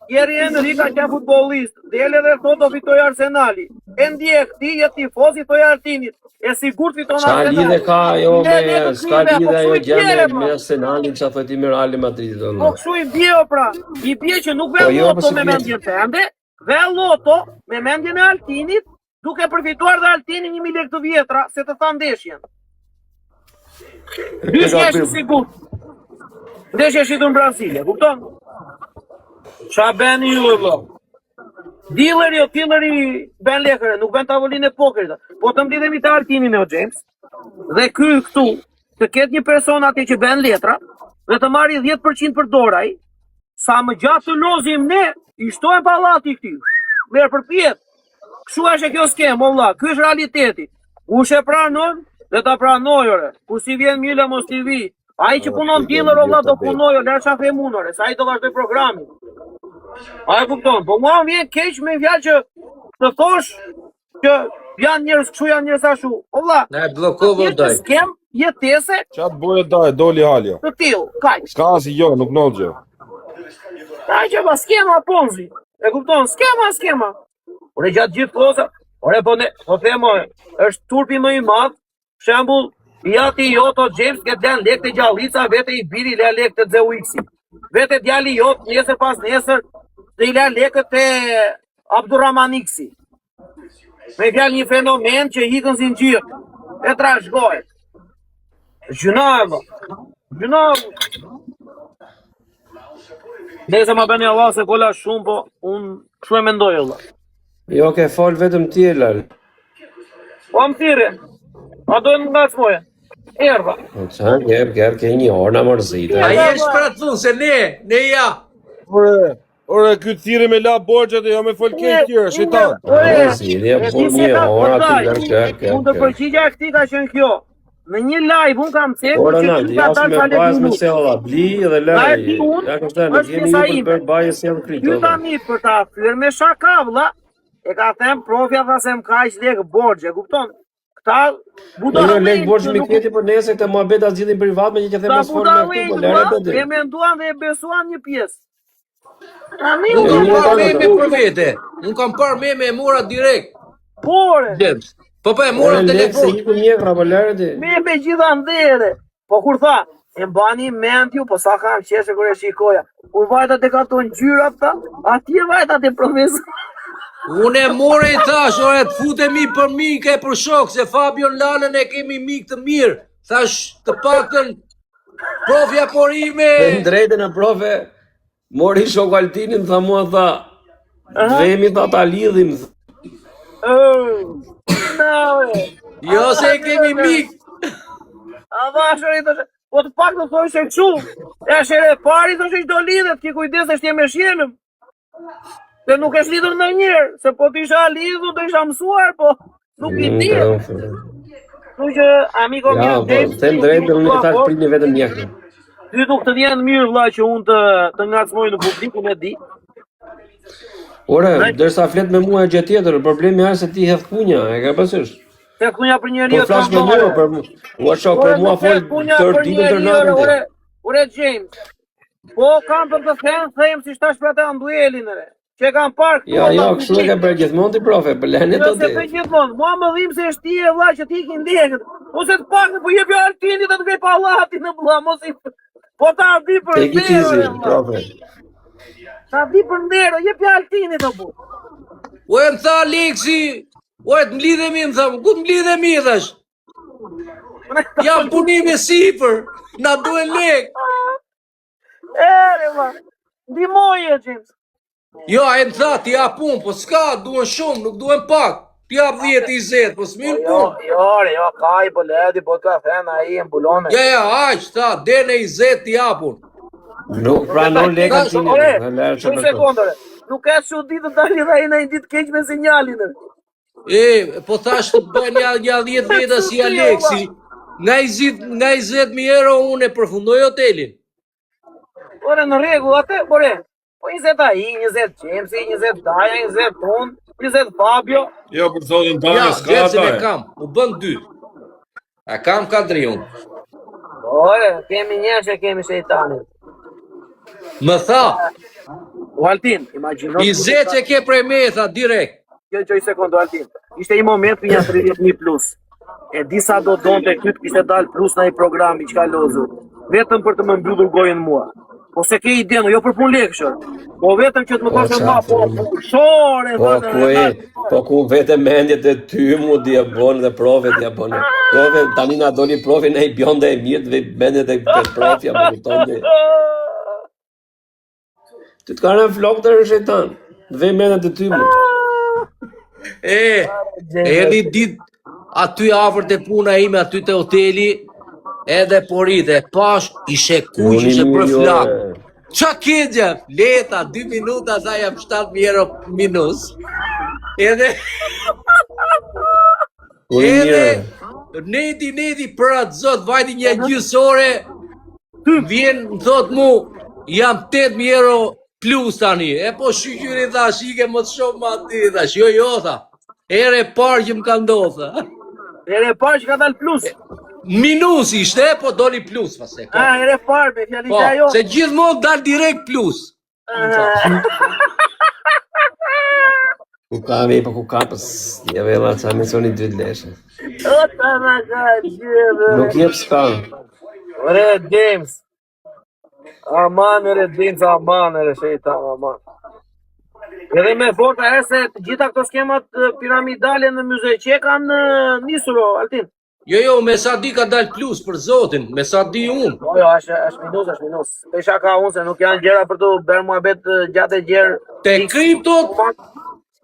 Thierry Henry ka qenë futbollist, del edhe thotë do fitoj Arsenali. E ndjek ti je tifoz i thoj Artinit. E sigurt fiton Çka Arsenali. lidhje ka ajo Ne, me ne të s'ka krime, po lidhje ajo kështu i gjë me bjere, me pra. Arsenalin, çfarë thotë ti me Real Madrid Po domethënë. kështu i bie o pra. I bie që nuk ve Po jo, po loto si me bie. mendjen tënde, ve loto me mendjen e Altinit, duke përfituar dhe Altini 1000 lekë të vjetra, se të tha ndeshjen. Dyshja është i sigurt. Ndeshja është shitur në Brazil, e kupton? Qa bëni ju e vëlla? Dealeri o dealeri bën lekëre, nuk bën tavolinë e pokerit. Po të mblidhemi te Altini ne o James. Dhe ky këtu të ketë një person atje që bën letra dhe të marri 10% për dorë ai, sa më gjatë të lozim ne, i shtohen pallati këtij. Merr përpjetë. Kështu është e kjo skemë, o vlla, ky është realiteti. Kush e pranon dhe ta pranojë ore. Kur s'i vjen mirë mos t'i vi. Ai që punon dealer o vlla do punojë, lëre çfarë them unë ore, se ai do vazhdoj programin. A e kupton? Po mua më vjen keq me fjalë që të thosh që janë njerëz kështu, janë njerëz ashtu. O vlla, Na e bllokove o daj. Skem jetese. Ça të bëje daj, doli halja. Të tillë, kaq. S'ka asgjë, jo, nuk ndodh gjë. Kaq e pa skema Ponzi. E kupton? Skema, skema. Ore gjatë gjithë kohës, ore po ne, po them, ore, është turpi më i madh. Shembull, i ati jot o James ke lënë lekë te Gjallica, vete i biri lë lekë te Zeuxi. Vete djali jot nesër pas nesër dhe i lë lekët te Abdurrahman Iksi. Me fjalë një fenomen që ikën zinxhir e trashëgohet. Gjynah, vlla. Gjynah. Nëse ma bëni Allah se fola shumë, po unë kështu e mendoj Allah. Jo, ke fol vetëm ti e lal. Po më thirre. A do të ngacmoje? Erdha. Po ça, ke ke ke një orë na mërzite. Ai është pra të thonë se ne, ne ja. Ore, ore ky thirre me la borxhet e jo me fol keq tjera, shejtan. Ore, Mërzitje, po një orë aty lër ke ke. Mund të përgjigja e këtij ka qenë kjo. Në një live un kam cekur që ky ka dalë sa lekë me sella, bli dhe lëre. Ja kështu ne kemi një për bërë bajë sjell kripto. Ky tani për ta fyer me shaka vlla, e ka thënë profja tha se më ka aq lekë borxh, e kupton? Këta budallenj. Jo lekë borxh mi keti për nesër këtë muhabet ta zgjidhim privat me një që them mos fol me këtë, po lëre atë. E menduan dhe e besuan një pjesë. Tani unë kam parë meme për vete. Unë kam parë meme e mora direkt. Por. James. Po po e mora në telefon. Se iku mjekra po lëre ti. Meme gjitha ndere. Po kur tha, e mbani mend ju, po sa kam qeshë kur e shikoja. Kur vajta tek ato ngjyrat tha, atje vajta te profesor. Unë e more i thash, ore të futemi për mik e për shok, se Fabion Lalën e kemi mik të mirë. Thash, të paktën Profja por ime. Në drejtën e profe, mori shok Altinin, tha mua, tha, vemi, tha, ta lidhim. Jo, se e kemi mik. A vashër i thoshe, po të pak të thoshe kështu, e është e pari thoshe që do lidhet, ki kujdes është je me shenëm. Se nuk është lidhur ndonjëherë, se po të isha lidhur, do isha mësuar, po nuk i di. Kështu që amigo ja, mirë, po, them drejtën, unë e thash pritni vetëm mjekrën. Ty nuk të vjen mirë vlla që unë të të ngacmoj në publik, unë e di. Ore, ndërsa flet me mua gjë tjetër, problemi është se ti hedh kunja, e ke parasysh? Te kunja për njeri Po flas me mua, për mua. Ua shok, për mua fol tërë ditën tërë natën. Ore, ore James, Po kam për të thënë, them si tash për atë Anduelin re. Që e kam parë këtu. Jo, jo, kështu e ke bërë gjithmonë ti profe, për lënë të ti. Jo, se gjithmonë, mua më dhim se është ti e vlla që ti ikin lekët. Ose të paktën po jep Altini të të ngrej pallatin në vlla, mos i Po ta di për nder. Profe. Ta di për nder, jep Altini të bu. O e më tha Aleksi, o e të mblidhemi, më tha, ku të mblidhemi, thash? Jam punime sipër, na duhen lek. Ere, ma. Ndihmoje, James. Jo, e më tha, ti jap unë, po s'ka, duhen shumë, nuk duhen pak. Ti jap 10, 20, po s'min po, jo, punë. Jo, jo, jo, ka i po ledi, po ka thënë ai e mbulone. Ja, ja, aq, tha, deri në 20 ti jap unë. Nuk pranon lekën ti. Një sekondë. Nuk ka çudi të dali dhe ai në një ditë keq me sinjalin. E, po thash të bëjnë një, një 10 veta si Aleksi, nga i zit, nga 20 mijë euro unë e përfundoj hotelin. Ore, në rregull, atë, ore, po 20 ai, 20 Jamesi, 20 Daja, 20 unë, 20 Fabio. Jo, për zotin Daja, ja, s'ka Jamesin e kam, u bën dy. A kam Kadriun. Ore, kemi një që kemi shejtanin. Më tha. O Altin, imagjino. 20 që ke prej me, tha direkt. Kjo gjoj sekondë Altin. Ishte një moment për një 30.000 plus. E di sa do donte ky të kishte dalë plus në një program i çka lozu. Vetëm për të më mbyllur gojën mua. Po se ke idenë, jo për punë lekësh. Po vetëm që të më thoshte ma, po pushore, po ku e, po ku vetëm mendjet e ty mu di e bon dhe profe di e bon. Profe tani na doli profi në i bjonde e mirë dhe mendjet e profja, po kupton ti. Ty të ka rënë flokë të rënë shejtan. Dhe mendjet e ty mu. E, erdhi ditë. aty afër te puna ime, aty te hoteli, edhe po rite, pash, ishe kuq, ishe bërë flak. Ça ke gjë? Leta, 2 minuta, tha jam 7.000 euro minus. Edhe, edhe, neti, neti, për atë zot, vajti një gjysë ore, vjen, më thot mu, jam 8.000 euro plus tani. E po shyqyri thash, ike më të shumë ma ti, thash, jo, jo, tha. Herë e parë që më ka ndodhur. tha. Herë e parë që ka dalë plus. Minus ishte, po doli plus pastaj. Po. Ah, herë e parë me fjalë Po, ishte ajo. se gjithmonë dal direkt plus. Ku ka mi, po ku ka, po ja vella, ça me soni dy leshe. O ta na ka gjë. Nuk jep s'ka. Ore James. Aman ore James, aman ore shejtan, aman. Edhe me forta e se të gjitha këto skemat piramidale në myzeqe kanë nisur o Altin. Jo, jo, me sa di ka dal plus për zotin, me sa di unë. Po jo, është është minus, është minus. Pesha ka unë se nuk janë gjëra për të bërë muhabet gjatë e gjerë. Te kriptot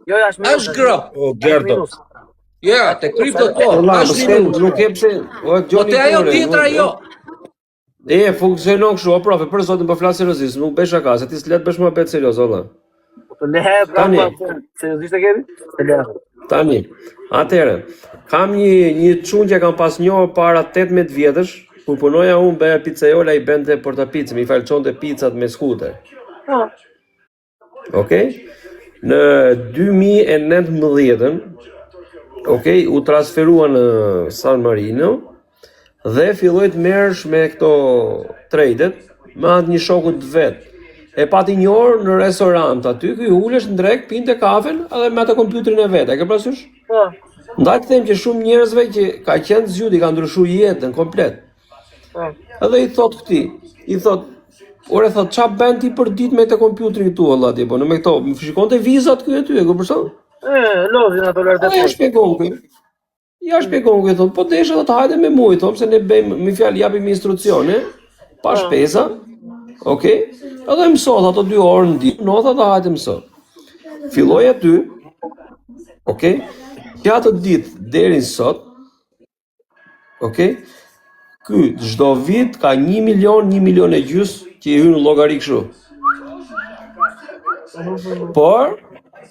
Jo, jo, është minus. është grop. O Është Gerdo. minus. Ja, te kriptot po, Valla, po është s'ke, minus. nuk e pse, o Po djoni te ajo tjetra jo. E, funksionon kështu, o profe, për zotin po flas seriozisht, nuk bëj shaka, se ti s'le të bësh muhabet serioz, valla. Po të lehe, pra, Tani. po, seriozisht e kemi? Të lehe. Tani, atëherë, kam një një çun që kam pas njohur para 18 vjetësh, kur punoja unë bëja pizzaiola i bënte portapicë, mi falçonte pizzat me skuter. Po. Okej? Në 2019-ën, okej, u transferua në San Marino dhe filloi të merresh me këto tradet me anë të një shoku të vet. E pati njohur në restorant aty, ky ulesh në drek, pinte kafen edhe me atë kompjuterin e vet. E ke parasysh? Po. Ndaj të them që shumë njerëzve që ka qenë zgjut i ka ndryshuar jetën komplet. Po. Edhe i thot këtij, i thot, ore thot, ça bën ti për ditë me të kompjuterin këtu valla ti, po në me këto, më shikonte vizat ky aty, e kupton për shembull? E, lozin ato lart e Edhe ja poshtë. shpjegon ky. Ja shpjegon ky thot, po desha do të hajde me mua, i thon se ne bëjmë me fjalë japim instruksione pa Po. shpeza. Okej? Edhe mëso tha, ato 2 orë në ditë, no tha do hajde mëso. Filloi aty. Okej? Që atë ditë deri në sot, okej? Ky çdo vit ka 1 milion, 1 milion e gjys që i hyn në llogari kështu. Por,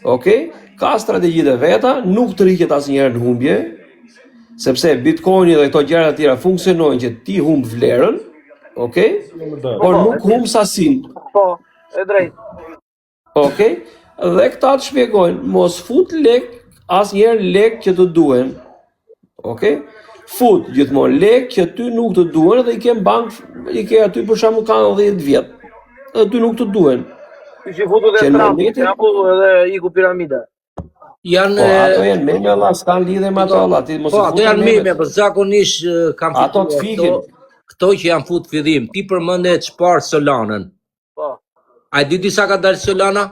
okej, ka strategjitë e veta, nuk të rriqet asnjëherë në humbje, sepse Bitcoini dhe këto gjëra të tjera funksionojnë që ti humb vlerën, okej? Por nuk humb sasin. Po, e drejtë. Okej? Dhe këta të shpjegojnë, mos fut lek asnjëherë lek që të duhen. Okej? Fut gjithmonë lek që ty nuk të duhen dhe i ke në bank, i ke aty për shembull kanë 10 vjet. Dhe ty nuk të duhen. Ishin futur dhe Që në Trump, momentin- Trumpu edhe iku piramida. Janë Po ato janë meme valla, s'kan lidhje me ato valla, ti mos Po, i ato fut janë në meme, memet. po zakonisht kanë Ato të fituar fikin. këto, këto që janë fut fillim. Ti përmende çfarë Solanën. Po. A e di ti sa ka dalë Solana?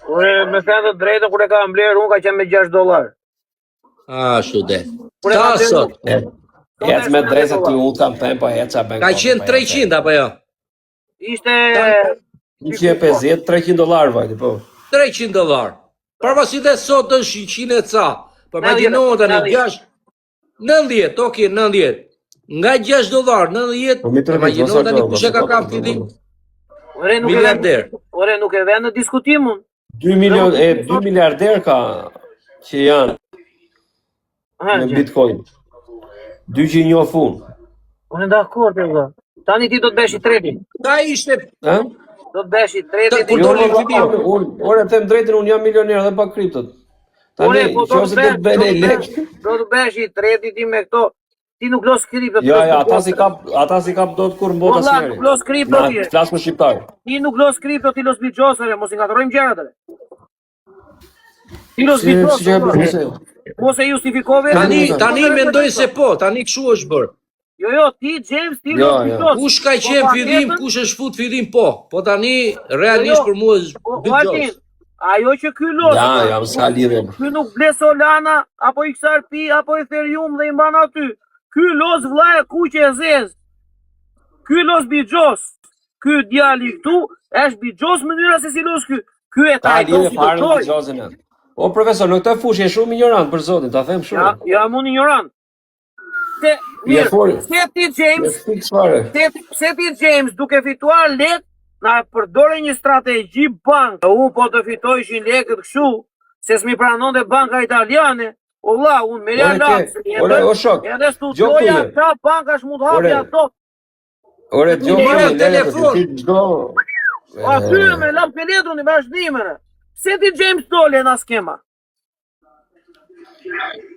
Unë me thënë të drejtën kur e kam blerë unë ka qenë me 6 dollar. Ashtu de. Kur e Sa kam blerë sot? unë? E, Ec me drejtë ty unë kam thënë, po ec a bën. Ka qenë 300 apo jo? Ishte 150 300 dollar vajti, po. 300 dollar. Pavarësisht se sot është 100 e ca. Po imagjino tani 6 90, okay, 90. Nga 6 dollar, 90. Po mi të Imagjino tani kush e ka kap fillim Ore nuk e vën. miliarder. Ore nuk e vën në diskutim unë. 2 milion e 2 miliarder ka që janë Ha, në gjë. Bitcoin. Dy që i njoh unë. Unë dakord e vëlla. Tani ti do të bësh i treti. Ka ishte Ë? Do të bësh i treti. Ta- ti kur Jo, do doli valla, fillim. unë, unë them drejtën, unë jam milioner edhe pa kriptot. Tani, Ore, po do nëse të do të bësh, bëne lek, do të bësh i treti ti me këto. Ti nuk los kripto. ti jo, los jo, ata bixhoz. si kap, ata si kap dot kur në botë Valla, asnjëri. nuk los kripto Na, ti. të flas me shqiptar. Ti nuk los kripto, ti los bixhoz, ore, mos i ngatërrojmë gjërat ore. Ti los Si bixhoz. si që e valla. bën se? Mos e justifiko veten. Tani Tani, tani mendoj se po, tani kështu është bërë. Jo, jo, ti James, ti Jo, los jo. bixhoz. Kush ka Po, qenë pa fillim, tjetër- kush është fut fillim po. Po tani realisht Jo, jo. për mua është Po, bixhoz. Altin, ajo që ky los. Ja, ja, s'ka lidhje. Ky nuk ble Solana apo XRP apo Ethereum dhe i mban aty. Ky los vlla e kuqe e zezë. Ky los bixhoz. Ky djali këtu është bixhoz mënyra se si los ky. Ky e Ka trajton lidhje si fare me të doj. bixhozin. e. O profesor, në këtë fushë je shumë ignorant për zotin, ta them kështu. Ja, jam unë ignorant. Se, Je mirë, fori. pse ti Je James, fiks fare. pse, pse ti James duke fituar lek, na përdore një strategji bank. Unë po të fitojshin lekët kështu, se s'mi pranonte banka italiane. O vlla, unë merja Ore ke, lapsin, ore edhe o shok. edhe Gjoktu studioja je. ka bankash mund Ore, hapja ato. ore Mora dëgjo këtu, lere telefon. ti çdo Aty me laps me letrën i vazhdimere. Pse ti James dole në skema?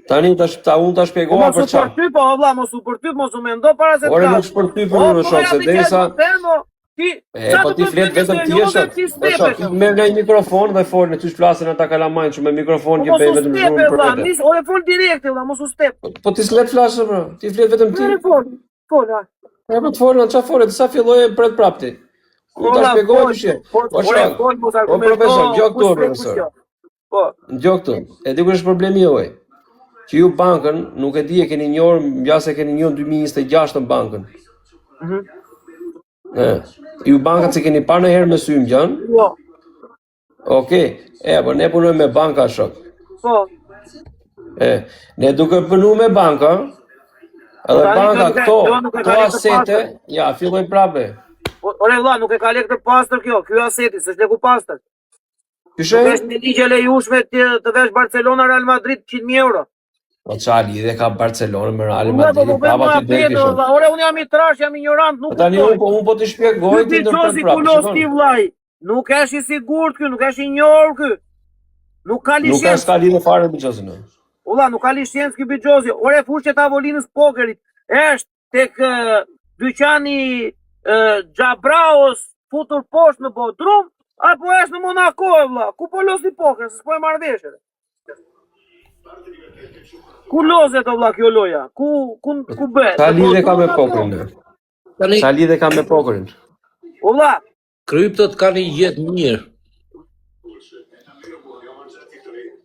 Tani tash ta unë ta Po shpjegova mos për u çfarë. përtyp, o vlla, mos u përtyp, mos u mendo para se të Ore nuk flasësh. shpërtyp O, unë po shok, ja se ti derisa ke të ti E, sa po të ti bëj flet pyetje vetëm ti serioze, shok. ti Po shok, stepesh. ti merr nga një mikrofon dhe fol, në ty flasin ata kalamajnë që me mikrofon Po që mos bëjnë u vetëm stepe, zhurmë për vlla, vete. nis, ore fol direkt, vlla, mos u step. Po, po ti s'let flasë, bro. Ti flet vetëm ti. Ore fol, fol, ha. E po të folën, çfarë fole, sa filloi e pret prapë ti. Unë ta Vlla, shpjegoj fol, ti shi. fol, Po ore shok, fol, mos o argumento, profesor, dëgjoj kush këtu, flet, kush profesor. jo. Po, Dëgjoj këtu. E di kush është problemi juaj? Që ju bankën nuk e di e keni njohur, ngjase e keni njohur në 2026 në bankën. mhm. E, ju bankat se keni parë ndonjëherë me sy ngjan? Jo, Okej. E, po ne punojmë me banka shok. po. E, ne duke punu me banka, Po edhe tani kjo banka nuk e, këto, kjo nuk e këto ka lekë të asete, pastër. ja, filloj prape. Po, ore vlla, nuk e ka lekë të pastër kjo, ky aseti, s'është leku pastër. Kyshe? Nuk është një ligj e lejushme të, të vesh Barcelona Real Madrid 100.000 euro. Po qa lidhje ka Barcelona me Real Ua, po Madrid, po bëjmë prapa ti muhabet, del o vlla. Ore unë jam i trash, jam ignorant, Po nuk tani kuptoj. unë po unë po të shpjegoj Ky ti ndërpret bixhozi prapë, ku los shikon. ti vllai. Nuk është i sigurt ky, nuk është i njohur ky. Nuk ka Nuk ka licencë. s'ka lidhje fare me bixhozin. o. Ulla, nuk ka licencë ky bixhozi. Ore fushë tavolinës pokerit. Është tek eh, dyqani eh, Xhabraos futur poshtë në Bodrum apo është në Monaco e vlla? Ku po lozi poker, se s'po e marr vesh. ere. Ku lozet o vlla kjo loja? Ku ku ku bëhet? Sa Në lidhje ka Bodrum me apo? pokerin? e? Tani Sa lidhje ka me pokerin? O vlla, kriptot kanë një gjë të mirë.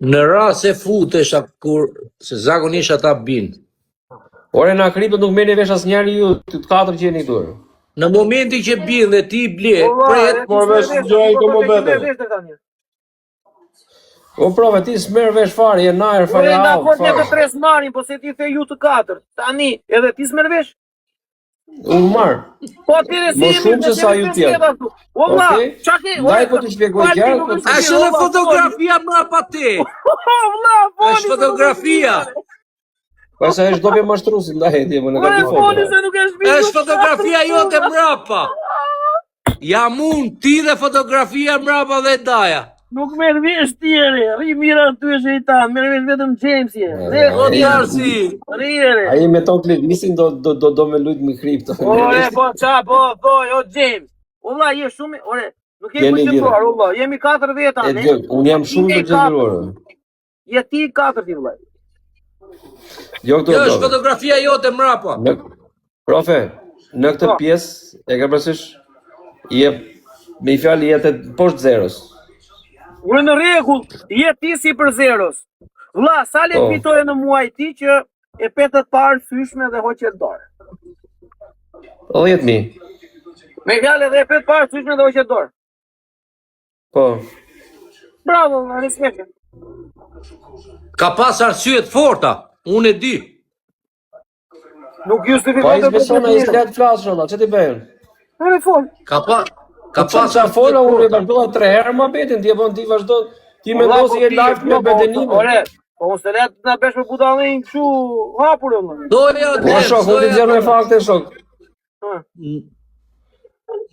Në rast se futesh a kur se zakonisht ata bin. Ore na kriptot nuk merrni vesh asnjëri ju, të katër që jeni këtu. Në momentin që bin dhe ti ble, o vlla, pret, edhe ti Mor s'merr vesh vesh, gjë ti këto po thotë që mohabete. merr vesh deri tani. O prove, ti s'merr vesh fare, je në ajër fare Ore, au, dakord ne të fare. tre s'marrim, po se ti the ju të katër. Tani, edhe ti s'merr vesh? Unë marr. Po atëre si Më jemi, shumë ne se sa jemi ju pesë tjerë. veta këtu. O vlla, Okej? çka ke? Ore, Ndaj po të shpjegoj Alti gjërat, nuk po është të Është mirë, o edhe vlla, foli. fotografia mbrapa te. O vlla, foli Është se nuk është fotografia. mirë. Pastaj është dopje mashtruesi, ndaj e di, po në ka Ore, dy foli foto. se nuk është mirë. Është fotografia jote mbrapa. Jam unë ti dhe fotografia mbrapa dhe daja. Nuk merr vesh ti ere, rri mirë aty e shejtan, merr vesh vetëm Jamesi. Rri, O djarësi, rri ere. Ai me ton klevisin do do do do me lujt me kripto. Ore, po qa, po, po, o James. O vlla, je shumë, ore, nuk jemi Jeni përqendruar, o vlla, jemi katër veta E ne. dëgjoj, unë jam shumë Ti i je i katërt. përqendruar. Je ti i katërt i vlla. Jo këtu. kjo është do. fotografia jote mbrapa. Në Profe, në këtë Po. pjesë e ke parasysh je me një fjalë je te poshtë zeros. Ure në rregull, je ti si për zeros. Vlla, sa lek Po. fitoje në muaj ti që e pe të paarsyeshme dhe hoqe dorë. 10000. Me fjalë edhe e pe të paarsyeshme dhe hoqe dorë. Po. Bravo, vlla, respekt. Ka pas arsye të forta, unë e di. Nuk Po ai justifikon të s'beson ai s'le të flasësh valla, ç'ti bëjën? Ore fol. Ka pa ka Ka pas pas ça arsye fola të unë e forta. vazhdova tre herë muhabetin, ti e bën ti vazhdo, ti Vlla, mendon po si je ti live me po, po, bedenime. Ore, po unë se le të na bësh me budallin kështu hapur vlla. Doja o Po James, shok, unë ti doja. nxjerr me fakte shok. Ha.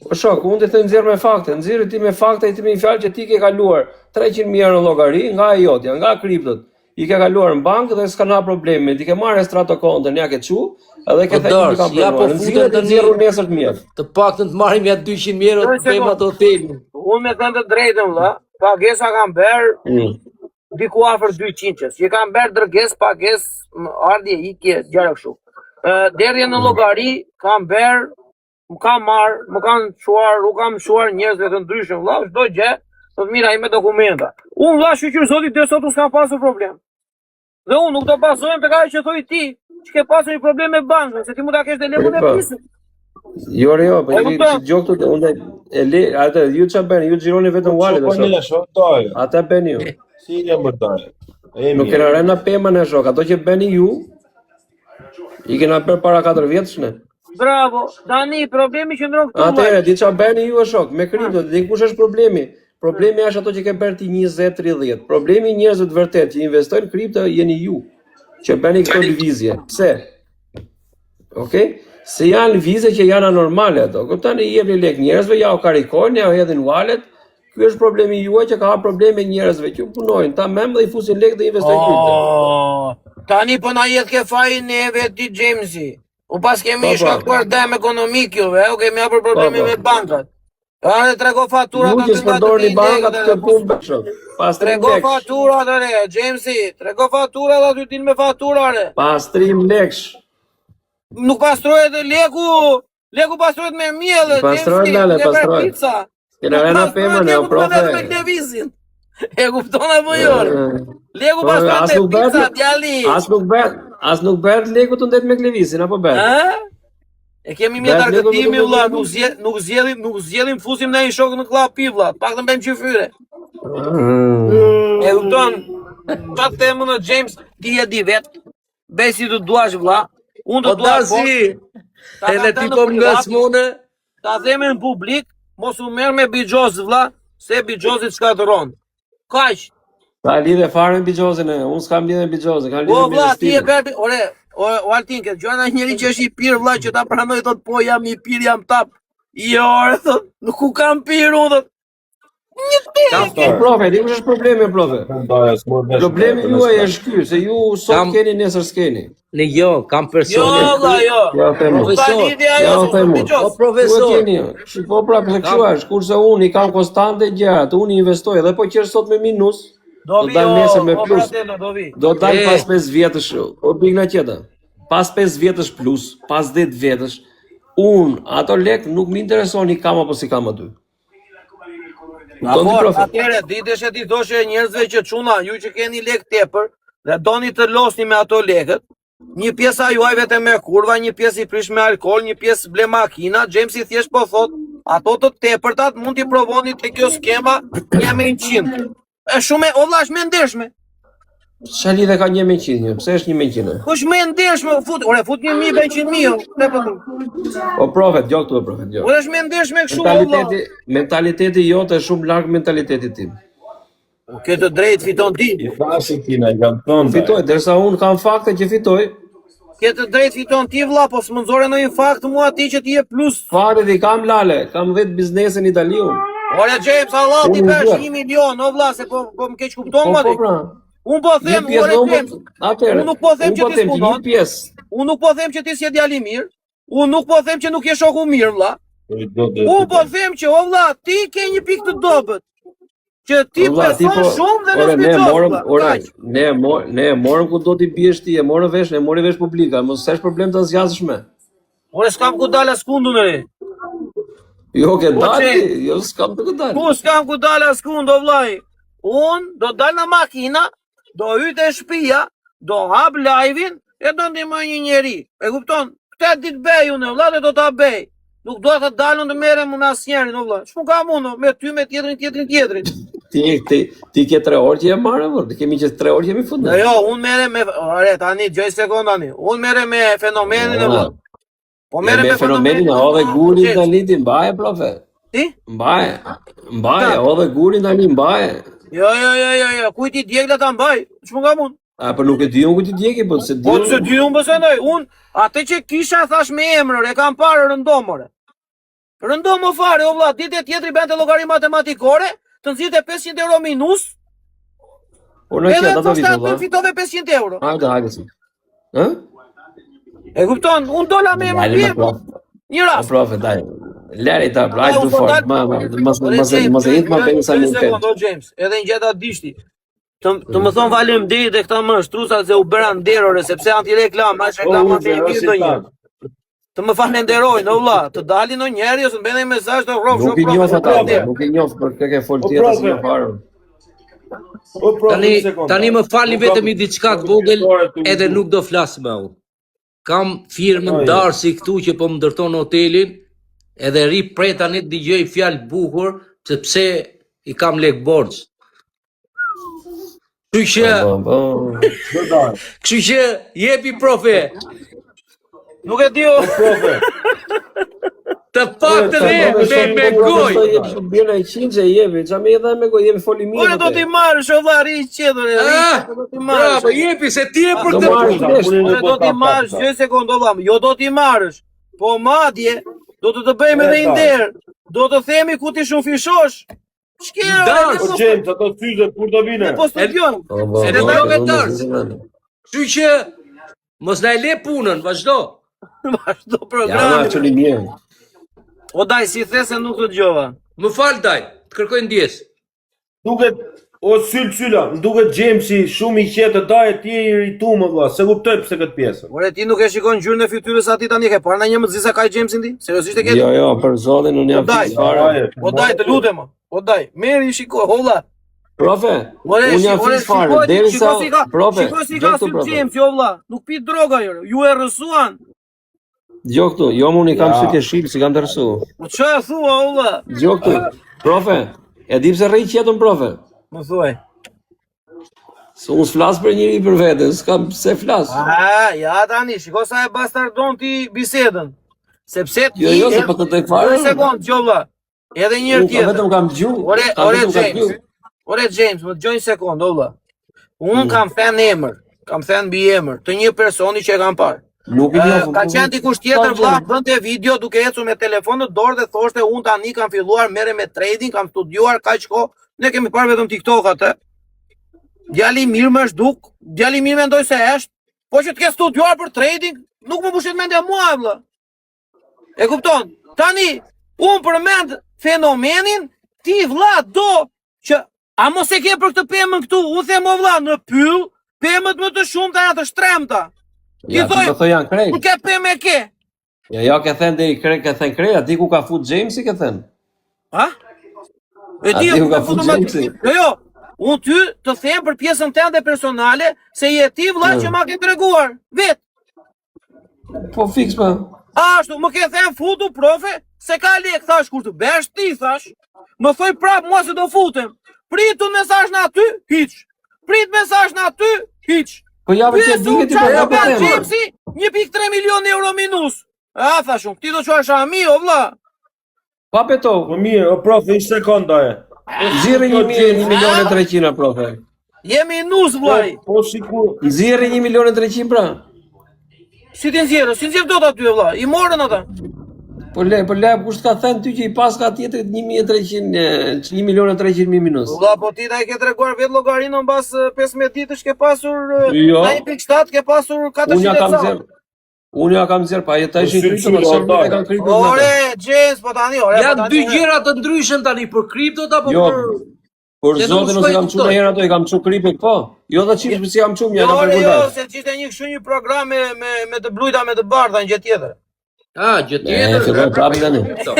Po shok, unë ti them nxjerr me fakte, nxjerr ti me fakte, ti me një fjalë që ti ke kaluar 300.000 euro llogari nga e jotja, nga kriptot. I ke kaluar në bankë dhe s'ka na probleme. Ti ke marrë estrato kontën, ja ke çu, edhe ke Po thënë dars, ti kam ja po pranuar. futen Nxjerr ti tani. nxjerru nesër të mirë. Të paktën të marrim ja 200.000 euro Doj të bëjmë sekond. atë hotelin. Unë me thënë të drejtën vlla, pagesa kam bërë Mm. diku afër 200-s. Që kam bërë dërges, pages, më ardhje, ikje, gjëra kështu. Ë derdhje në llogari kam bërë, më kam marr, më kanë çuar, u kam çuar njerëzve të ndryshëm vlla, çdo gjë, do të mira ai me dokumenta. Unë vlla shyqyr Zotit deri sot unë s'kam pasur problem. Dhe unë nuk do bazohem tek ajo që thoi ti, që ke pasur një problem me bankën, se ti mund ta kesh dhe lekun e Po. pisët. Jo, jo, po E ju kupton? dëgjoj këtu, unë e le, atë ju ç'a bën, ju xhironi vetëm wallet Po o shok. ne, shok, daj. Ata bën ju. Si jam për daje? E Nuk mirë. kena rënë në pema ne shok, ato që bëni ju i kena bërë para 4 vjetësh ne. Bravo. Tani problemi qëndron këtu. Atëherë, di çfarë bëni ju e shok, me kripto, di kush është problemi? Problemi është ato që ke bërë ti 20, 30. Problemi i njerëzve të vërtetë që investojnë kripto jeni ju, që bëni këto lëvizje. Pse? Okej? Se janë lëvizje që janë anormale ato. Kuptoni, i jepni lek njerëzve, ja u karikojnë, ja u hedhin wallet. Ky është problemi juaj që ka probleme njerëzve që punojnë tamam dhe i fusin lek dhe investojnë kripto. Oh, tani po na jet ke fajin neve ti Jamesi. U pas kemi Po, po. shkaktuar dëm ekonomik juve, u kemi hapur probleme Po, po. me bankat. Are trego faturat Ju që aty nga s'përdorni 2000 bankat lekë, këtë punë bë, shok. Pastrim Trego leksh. faturat are, Jamesi, trego faturat aty din me fatura are. Pastrim leksh. Nuk pastrohet leku, leku pastrohet me miell, Pastrohet, Jamesi, lale, ke bërë pastrohet. Pizza. Kena rëna pema ne, o Leku pastrohet profe. me Klevisin. E kupton apo jo? Leku Po, pastrohet as me nuk bëhet- pizza, djali. As nuk bëhet, as nuk bëhet leku të ndet me Klevisin apo bëhet? Ë? E kemi mjet Bëhet leku arkëtimi vetëm me vëlla, Klevisin? nuk zgjedh, nuk zgjedhim, nuk zgjedhim, fusim ne një shok në klapi vëlla, pak të bëjmë qyfyre. Mm. E kupton? Çfarë them unë James, ti e di vet. Bëj si të duash vëlla. Unë të O dua po. Dazi, Ta kam edhe ti thënë po në më privat, ngacmone. Ta themi në publik, mos u merr me bixhoz vëlla, se bixhozi shkatërron. Kaq. Ka lidhje fare me bixhozin e, unë s'kam lidhje me bixhozin, kam Po lidhje me vëlla, ti e investimin. bërë, ore, o, o Altin, ke dëgjuar ndonjë njeri që është i pirë vëlla që ta pranoj thot po jam i pirë, jam tap. Jo, ore, thot, nuk u kam pirë unë thot. Kam Po profe, di kush është problemi o profe? Daje, s'mor vesh. Problemi juaj është ky, se ju sot Kam- keni, nesër s'keni. Në jo, kam Jo, persone. vëlla, jo. Ja them unë. Nuk ka Profesor, lidhje ajo, ja se them s'u unë. bixhoz. O profesor, Duhet jeni. Shiko pra, pse kështu është, kurse unë i kam konstante gjërat, unë i investoj edhe po qesh sot me minus, Do do vi, dal o, nesër me o plus. fratello, do vi. Do dal E. pas 5 vjetësh, o bigna qeta. Pas 5 vjetësh plus, pas 10 vjetësh, unë ato lek nuk më intereson i kam apo si kam aty. Kupton ti Por, profe? atëherë ditësh e ti thoshe njerëzve që çuna, ju që keni lek tepër dhe doni të losni me ato lekët, një pjesa juaj vetëm me kurva, një pjesë i prish me alkool, një pjesë ble makina, Jamesi thjesht po thot, ato të tepërtat mund t'i provoni te kjo skema 1 me 100. Është shumë, e- o vlla, është më e ndershme. Çfarë lidhje ka 1 me 100? një? Pse është 1 me 100? Po është më e ndershme, o fut, ore fut 1000 bën 100.000, o, pse po thon? O profe, dëgjoj këtu o profe, dëgjoj. Ore është më e ndershme kështu, o vlla. Mentaliteti, mentaliteti jot është shumë larg mentalitetit tim. O ke të drejtë fiton ti. I thashë kina, i kam thënë. daje. Fitoj, derisa unë kam fakte që fitoj, Ke të drejtë fiton ti vlla, po s'më nxore ndonjë fakt mua ti që ti je plus. faktet i kam lale, kam 10 biznese në Itali unë. Ore James, Allah ti Unë bësh dua. 1 milion, o vlla, se po po më keq kupton Po mua po ti. pra. Unë po Një them, pjesë ore dhe unë James, po, atëherë, unë nuk po them unë që po ti them që një s'punon. pjesë, Unë nuk po them që ti s'je djalë i mirë. Unë nuk po them që nuk je shoku mirë, vlla. Po i do të- Unë po them që o vlla, ti ke një pikë të dobët. Që ti O, vlla, ti beson po, shumë dhe ore, nuk ne bixhoz, morëm, vlla. ore, Kaq. ne e mor, ne e morëm ku do t'i biesh ti, e morën vesh, ne mori vesh publika, mos s'është problem ta zgjasësh me. Ore s'kam ku dal askund unë. re. Jo, ke Po, dalë, që- ti, jo s'kam të ku dalë. Ku s'kam ku dal askund o vllai. Unë do dal në makina, do hy te shtëpia, do hap live-in e do ndihmoj një njeri. E kupton? Këtë ditë bëj unë vlla dhe do ta bëj. Nuk dua të dal unë të merrem me asnjërin o vlla. Ç'pun kam unë me ty me tjetrin tjetrin tjetrin. Ti ti ti ke 3 orë që e marrë, vër, kemi që 3 orë që jemi fund. Jo, jo, unë merrem me ore tani gjoj sekond tani. Unë merrem me fenomenin e vlla. Po Me, merrem me me fenomenin, fenomenin. hodhe gurin James, tani ti mbaje profe. Ti? Mbaje, mbaje, hodhe gurin tani mbaje. Jo, jo, jo, jo, jo. Kujt i djegla ta mbaj? Ç'pun kam unë? A po nuk e di unë ku ti djegi, po se di. Po unë. të di unë bëse ndoj, unë atë që kisha thash me emër, e kam parë rëndom ore. Rëndom o fare, o vlla, ditë e tjetri bënte llogari matematikore, të nxirrte 500 euro minus, Po në edhe qet ato thoshte vite aty vlla. fitove 500 euro. Hajde, hajde si. Ë? E kupton? Unë dola me emër Lali më mirë, profe. një O rast. profe, daj. Lari ta, pra, Ai, hajde u du po fort. dal- Ma, ma, mos Ore, mos James, mos e hit ma James, bëni sa një më sekond, o James, edhe një gjeta dishti. Të, të më thon faleminderit e këta më shtrusat se u bëra nderore sepse antireklam, është O, reklama unë e mirë si ndonjë. tan. Të më falenderojnë, o vlla, të dalin ndonjëherë ose të bëjnë një mesazh të rrofsh, Nuk i o njoh profe, ata, faleminderit. nuk i njoh për këtë ke fol O, ti ata si profe. më parë. O profe, Tani një sekond. tani më falni Unë kam- vetëm një diçka të kam vogël, fitore të edhe uju. nuk do flas më unë. Kam firmën Jo, jo. Darsi këtu që po më ndërton hotelin, edhe ri prej tani të dëgjoj fjalë bukur, sepse i kam lek borxh. Kështu që, Po, po. Do daj. kështu që jepi profe. Nuk e di o. Profe. Të paktën e me me gojë. Po jep shumë birë e qinçe jepi, ça më jedha me gojë, jepi foli mirë. Ore do t'i marrësh o vlla rri i qetë ore, rri i Ah, qetë, do t'i marrësh. Bravo, jepi se ti je për Do këtë marrësh punë. thjesht. Ore do t'i marrësh gjë sekondë o vlla, jo do t'i marrësh. Po madje do të të bëjmë edhe një nder. Do të themi ku ti shumëfishosh. Ç'ke ore, Dar, ne Po po James, ato syze kur do vine? ne po studiojmë. Po, po, Se ne po, do po, tërës. po, po. Kështu që mos na e le punën, vazhdo. Vazhdo Ja, na programin. çuni mirë. O daj, si the se nuk të dëgjova. Më fal daj, të kërkoj ndjesë. Duket o syl syla, më duket Jamesi shumë i qetë daje ti je i irritu më vlla, se kuptoj pse këtë pjesën. Ore ti nuk e shikon ngjyrën e fytyrës atij tani, ke parë ndonjë më të zi sa ka Jamesin ti? Seriozisht e ke? Jo, jo, për zotin unë jam Po, daj. fiks fare. Daje, O daj, të lutem. o. O daj, merri shiko, holla. Profe, Ore, unë jam ore, fiks fare, shiko, derisa shiko si ka, profe, shiko si dëgjoj ka këtu, syt profe. James, jo vlla. Nuk pi droga jo. Ju e rrësuan. Dëgjoj këtu, jo më unë i kam Ja. sytë jeshil, si kam tërsu. Po ç'a e thua o vlla? Dëgjoj këtu. Profe, e di pse rri qetën profe? Më thuaj. Se unë s'flas për njëri për veten, s'kam pse flas. Ah, ja tani, shiko sa e bastardon ti bisedën. Sepse ti Jo, jo, se po të tek fare. Një sekond, dëgjoj vlla. Edhe një herë Unë ka tjetër. vetëm kam dëgju, Ore, ka ore vetëm kam James. dëgju. Ore James, më dëgjoj një sekond, o vlla. Unë Mm. kam thënë emër, kam thënë mbi emër të një personi që e kam parë. Nuk i Ë, njoh. ka qenë dikush tjetër Ka vlla, qenë. bënte video duke ecur me telefon në dorë dhe thoshte unë tani kam filluar merrem me trading, kam studiuar kaq kohë. Ne kemi parë vetëm TikTok atë. Djali i mirë më është duk, djali i mirë mendoj se është, po që të ke studiuar për trading, nuk më bushet mendja mua vlla. E kupton? Tani unë përmend fenomenin, ti vlla do që a mos e ke për këtë pemën këtu? Unë them o vlla, në pyll pemët më të shumta janë të shtremta. Ti Ja, ti thoj, po thoj janë krejt. Kur ke pemë e ke? Ja, ja, ke thënë deri krejt, ke thënë krejt, aty ku ka fut Jamesi ke thënë. Ha? E di, Aty ku ku ka ka fut futur ma- Jamesi. Jo, jo. Unë ty të them për pjesën tënde personale se je ti vlla Mm. që ma ke treguar. Vet. Po fiks po. Ashtu, më ke thënë futu profe, se ka lek, thash kur të besh ti, thash. Më thoj prap mua se do futem. Pritu mesazh në aty, hiç. Prit mesazh në aty, hiç. Po ja vetë Pyesu di ti po çfarë ja do po bën them. Jamesi, 1.3 milion euro minus. A thash unë, ti do quash ami o vlla. Pa peto. Po mirë, o profe, një sekond daje. Nxirri Kjo 1 James- milion e 300 profe. Je minus vllai. Po, po sikur Nxirri 1 milion e 300 pra. Si ti nxjerrë, si nxjerr dot aty vlla? I morën ata. Po le, po le, kush t'ka thënë ty që i paska tjetrit 1300, e, 1 milion e 300 mijë minus? Vlla, po ti ta e ke treguar vetë llogarinë mbas eh, 15 ditësh ke pasur eh, Jo. 1.7 ke pasur Unë ja 400 kam e ca. nxjerr. Unë ja kam nxjerr, pa jeta ishin Po, kripto, po syl, se syl, e kanë kripto. me atë. Ore, James, po tani, ore, po Janë tani. dy gjëra të ndryshëm tani për kriptot apo Jo. për Por Se nuk zotin shkoj ose kam kuptoj. çu në herë ato, i kam çu kripet, po. Jo dhe çish, si kam çu, ja Jo, kam ore, treguar jo, live. se qishte një kështu një program me me me të blujta me të bardha, një gjë tjetër. Ah, gjë E, tjetër. filloi prapë tani. Kripto.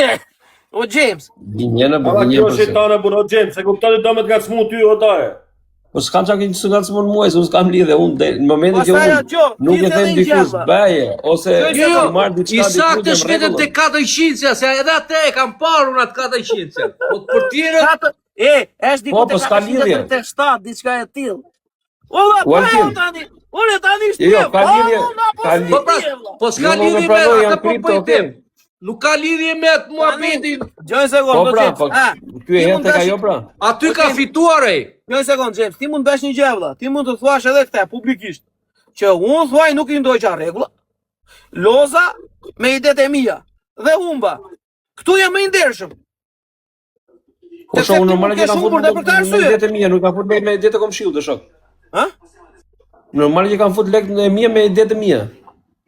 O James, Gjinjena, po Alla gjinjena kjo për se. shejtane buro James, se kuptoni do me të ngacmu ty o daje. Po s'kam çka që s'ka të mua, se unë s'kam lidhje, unë del, në momentin që Pastaj unë ajo, nuk ti e the them një dikush gjë, bëje ose Jo, Jo, jo, i marr diçka i saktë dikujt është jam vetëm te rregull. 400-ja, se edhe atë e kam parë unë atë 400-ja. Po për tjerët Katë, e, është diku Po, te po, s'ka lidhje. 437, diçka e tillë. O vlla, O, po Altin. e tani, ore tani Jo, jo, shtje. ka lidhje, ka lidhje. Po pra, po s'ka Jo, më lidhje me pranoj, atë janë po po kripto, i okay. them. Nuk ka lidhje me atë muhabetin. Gjoj një sekond, Po do pra, James. po Ah, ky e ti herë mund tek bësh- ajo pra. Aty ka fituar ai. Gjoj një sekond, James, ti mund bësh një gjë vlla. Ti mund të thuash edhe këtë publikisht që unë thuaj nuk i ndoqa rregulla. Loza me idetë e mia dhe humba. Këtu jam më i ndershëm. Po Sepse shoh unë ti normal nuk që ke kam shumë fut për dhe për këtë me arsye. idetë e mia, nuk kam fut me me idetë e komshiut, të shok. Ha? Normal që kam fut lekë në e mia me idetë e mia.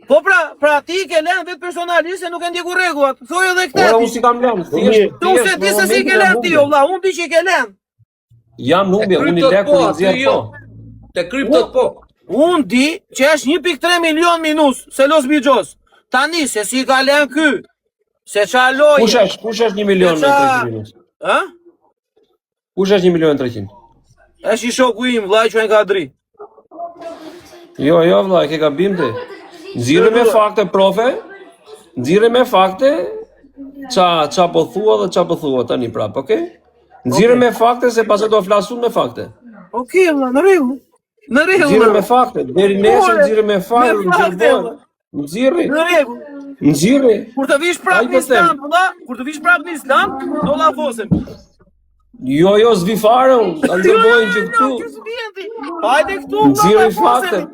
Po pra, pra ti i ke lënë vetë personalisht se nuk e ndjeku rregullat. Thuaj edhe këtë. Ora ti. unë si kam lënë, Po thjesht. mirë. Ti unë se thjesht, di në se si i ke momentin jam lënë ti, humbje. o vlla, unë di që i ke lënë. Jam në humbje, E unë i kriptot lek po, unë i aty nxjerr jo. po. Te kriptot po. Unë di që është 1.3 milion minus se Los Bixhos. Tani se si i ka lënë ky, se qa loje. Kush është? Kush është 1 milion e Se qa- 300 minus? Ë? Kush është 1 milion e 300? Është i shoku im, vllai që e ka dri. Jo, jo vlla, e ke gabim ti. Nxirre me fakte profe. Nxirre me fakte ça ça po thua dhe ça po thua tani prap, okay? Nxirre me fakte se pastaj do flas unë me fakte. Okej, vëlla, në rregull. Në rregull. Nxirre me fakte, deri nesër Ore, nxirre me fakte, me fakte, nxirre. Nxirri, Në rregull. nxirri. Kur të vish prapë Ai në po them. Islam, vëlla, kur të vish prapë në Islam, do llafosem. Jo, jo, s'vi fare unë, ta nxjerrojnë që këtu. Jo, s'vjen ti. Hajde këtu, vëlla. Nxirri llafosemi. faktet.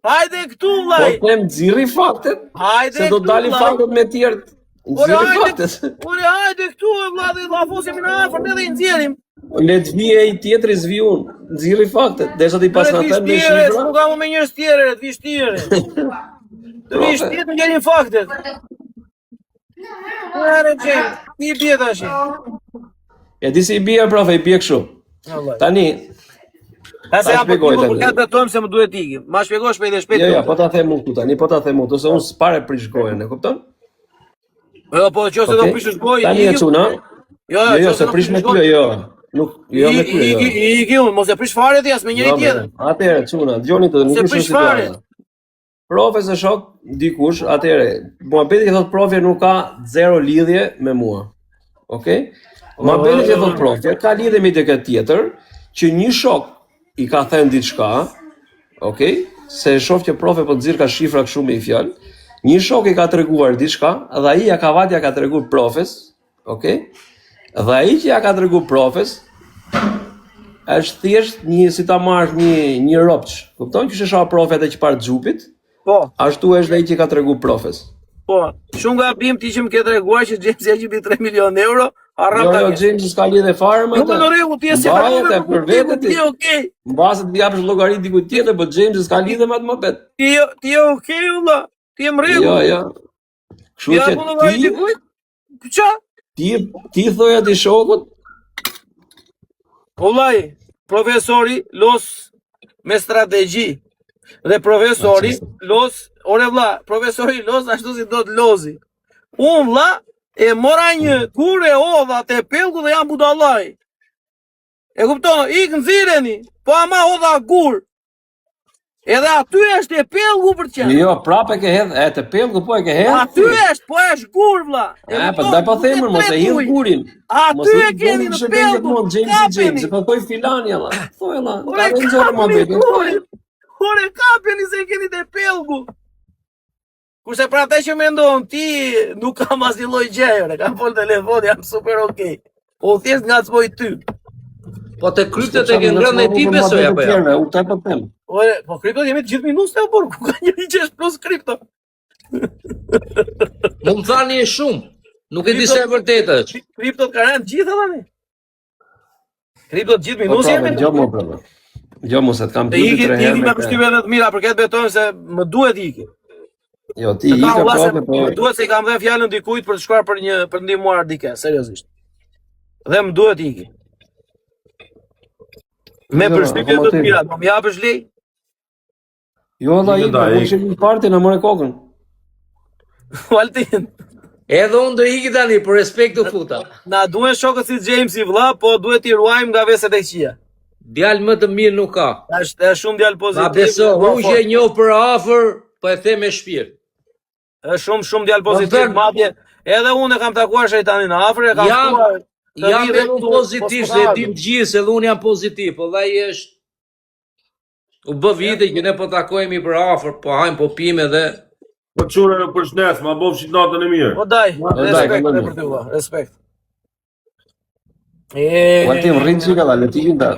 Hajde këtu, Po vëlla. them nxirri faktet, Hajde se do këtu, dalin vëlla. faktet me tjerët. Ore, Nxirri hajde, faktet. ore, hajde këtu, e vëlla, dhe llafosemi në afër, ne dhe i nxjerrim. Le të vije i tjetri s'vi unë. Nxirri faktet, derisa ti pas Ore, na vish thënë me tjere, shifra. nuk kam unë me njerëz tjerë, të vish tjere. Të vish Profe. tjerë të nxjerrim faktet. Ore, James, ti i bie tash. E di si i bie profe, i bie kështu. Vëlla. Tani, Ta se Ta jam po shpjegoj për tani. këtë betojmë se më duhet iki. Ma shpjego shpejt e shpejt. jo, jo, po ta them unë këtu tani, po ta them unë, ose unë s'pare prish gojën, e kupton? Jo, po nëse do Okej? prishësh gojë, Tani e iki. çuna. Jo, Jo, jo, nëse se do prish me prishësh ty, gojë, jo. Nuk, jo me ty, jo. Iki, iki, unë, mos e prish fare ti as me njëri Jo, tjetër. me- Atëherë, çuna, dëgjoni të, nuk Se është prish fare. situata. Profe se shok dikush, atëherë, muhabeti që thot profe nuk ka zero lidhje me mua. Okej? Muhabeti që thot profe ka lidhje me dikë tjetër që një shok i ka thënë diçka, okej? Se e shoh që profe po nxirr ka shifra kështu me i fjalë. Një shok i ka treguar diçka dhe ai ja ka vat ja ka treguar profes, okej? Dhe ai që ja ka treguar profes është thjesht një si ta marrësh një një ropç. Kupton që shoh profet e që parë xhupit, Po, ashtu është ai që ka tregu profes. po. Shumë gabim ti që më ke treguar që James ja që bi 3 milion euro, harram Jo, ta jo, kesh. James s'ka lidhje fare me Jo, atë. në rregull, ti e si Mbaje atë për vete ti. Ti je okay. Mbase të japësh llogari dikujt tjetër, po James s'ka lidhje me atë mohabet. Ti je ti je okay vëlla. Ti je në rregull. Jo, jo. Kështu Ja, që po llogari ti dikujt? Qa? ti ti thoja ti shokut, O vllai, profesori los me strategji. Dhe profesori los, ore vlla, profesori los ashtu si do të lozi. Unë vlla e mora një kur e hodha te pellgu dhe jam budallai. E kupton, ik nxirreni, po ama hodha gur. Edhe aty është e pellgu për të qenë. jo, prapë e ke hedh, e te pellgu po e ke hedh. Aty është, po është gur vlla. E, po kupton? daj pa Nuk e themër, mos e tret hidh ujë. gurin. Mos Aty e e keni në pellgu. James Kapeni. James, po thoj filani alla. Thoj alla, Ore, ta dhe nxorë kapeni muhabetin. gurin. Ore, kapeni se e keni te pellgu. Kurse për ata që mendon ti nuk kam asnjë lloj gjëje, ore, kam fol telefon, jam super okay. Po thjesht ngacmoj ty. Po te kryptet e ke ngrënë e ti besoj apo jo? Unë ta po them. Ore, po kripto jemi të gjithë minus te por ku ka njëri që është plus kripto. Mu më thani e shumë. Nuk e di se e vërtetë është. Kriptot ka rënë gjitha tani. Kriptot gjithë Po minus prapë, jemi. dëgjoj mua prapë. Dëgjoj mua se të kam Të dy iki, tre të herë. iki me me këtë. përshtypje edhe të mira, për këtë betojmë se më duhet iki. Jo, ti Se ika kam vlla se prapë, po. më duhet se i kam dhënë fjalën dikujt për të shkuar për një për të ndihmuar dikë, seriozisht. Dhe më duhet iki. Me Jo, përshtypje akoma të ti. mira, do më japësh lej? Jo, valla, Ike, ik, da, po ik. ishim në parti na more kokën. Altin, Edhe unë do iki tani për respekt u futa. na duhen shokët si James i vlla, po duhet i ruajmë nga veset e këqija. Djalë më të mirë nuk ka. Është është shumë djalë Ma pozitiv. beso, po, unë që e njoh për afër, po e them me shpirt. Është shumë shumë djalë pozitiv, thënë- madje edhe unë e kam takuar shejtanin afër, e kam Jam- ftuar. të Jam vi dhe edhe unë këtu, pozitiv, po se e s'ka dim të gjithë se edhe unë jam pozitiv, po vllai është u bë vite që ne po takohemi për afër, po hajm, po pim edhe Po çuna në përshëndes, ma bofshit natën e mirë. Po daj, daj, respekt kam edhe dhënë. për ty vlla, respekt. E, Po Altin rrit çika la, le të ikin ta.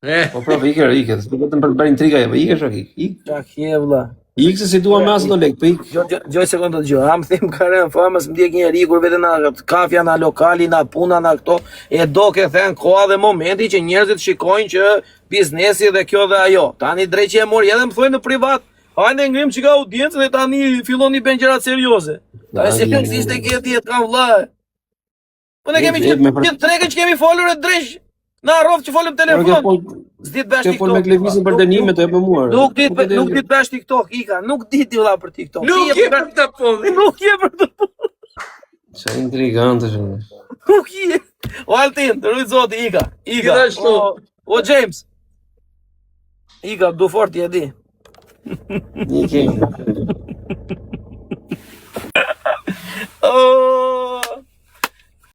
e Po prapë ike, ike, s'po vetëm për të bërë intriga, jo, po ike shok, ik. Ik, Çak je vlla. ik se si dua me asë do lek, po ik. Gjoj, gjoj, gjoj sekondë të gjoj. Am them ka rënë famës, më ndjek njeri kur vete na kafja, na lokali, na puna, na këto, e do ke thënë koha dhe momenti që njerëzit shikojnë që biznesi dhe kjo dhe ajo. Tani drejt që e mori edhe më thonë në privat, hajde ngrim çka audiencën dhe tani filloni bën gjëra serioze. Tani se ekziste kjo jetë kam vlla. Po ne kemi E, gjithë me për- gjithë trekën që kemi folur e dreq. Na rroft që folëm Por ke telefon. po S'dit bësh ke fol me TikTok. Klevisin për dënime, të e me mua. Nuk dit e di nuk gjë. dit bësh TikTok, Ika, nuk di ti vlla për TikTok. nuk Ti je je për këtë punë. Nuk je për të punë. Sa intrigant është. Nuk je. O Altin, të rujt zoti, Ika. Ika. Gjithashtu. O, o James. Ika, du fort je di. Një kemi. O.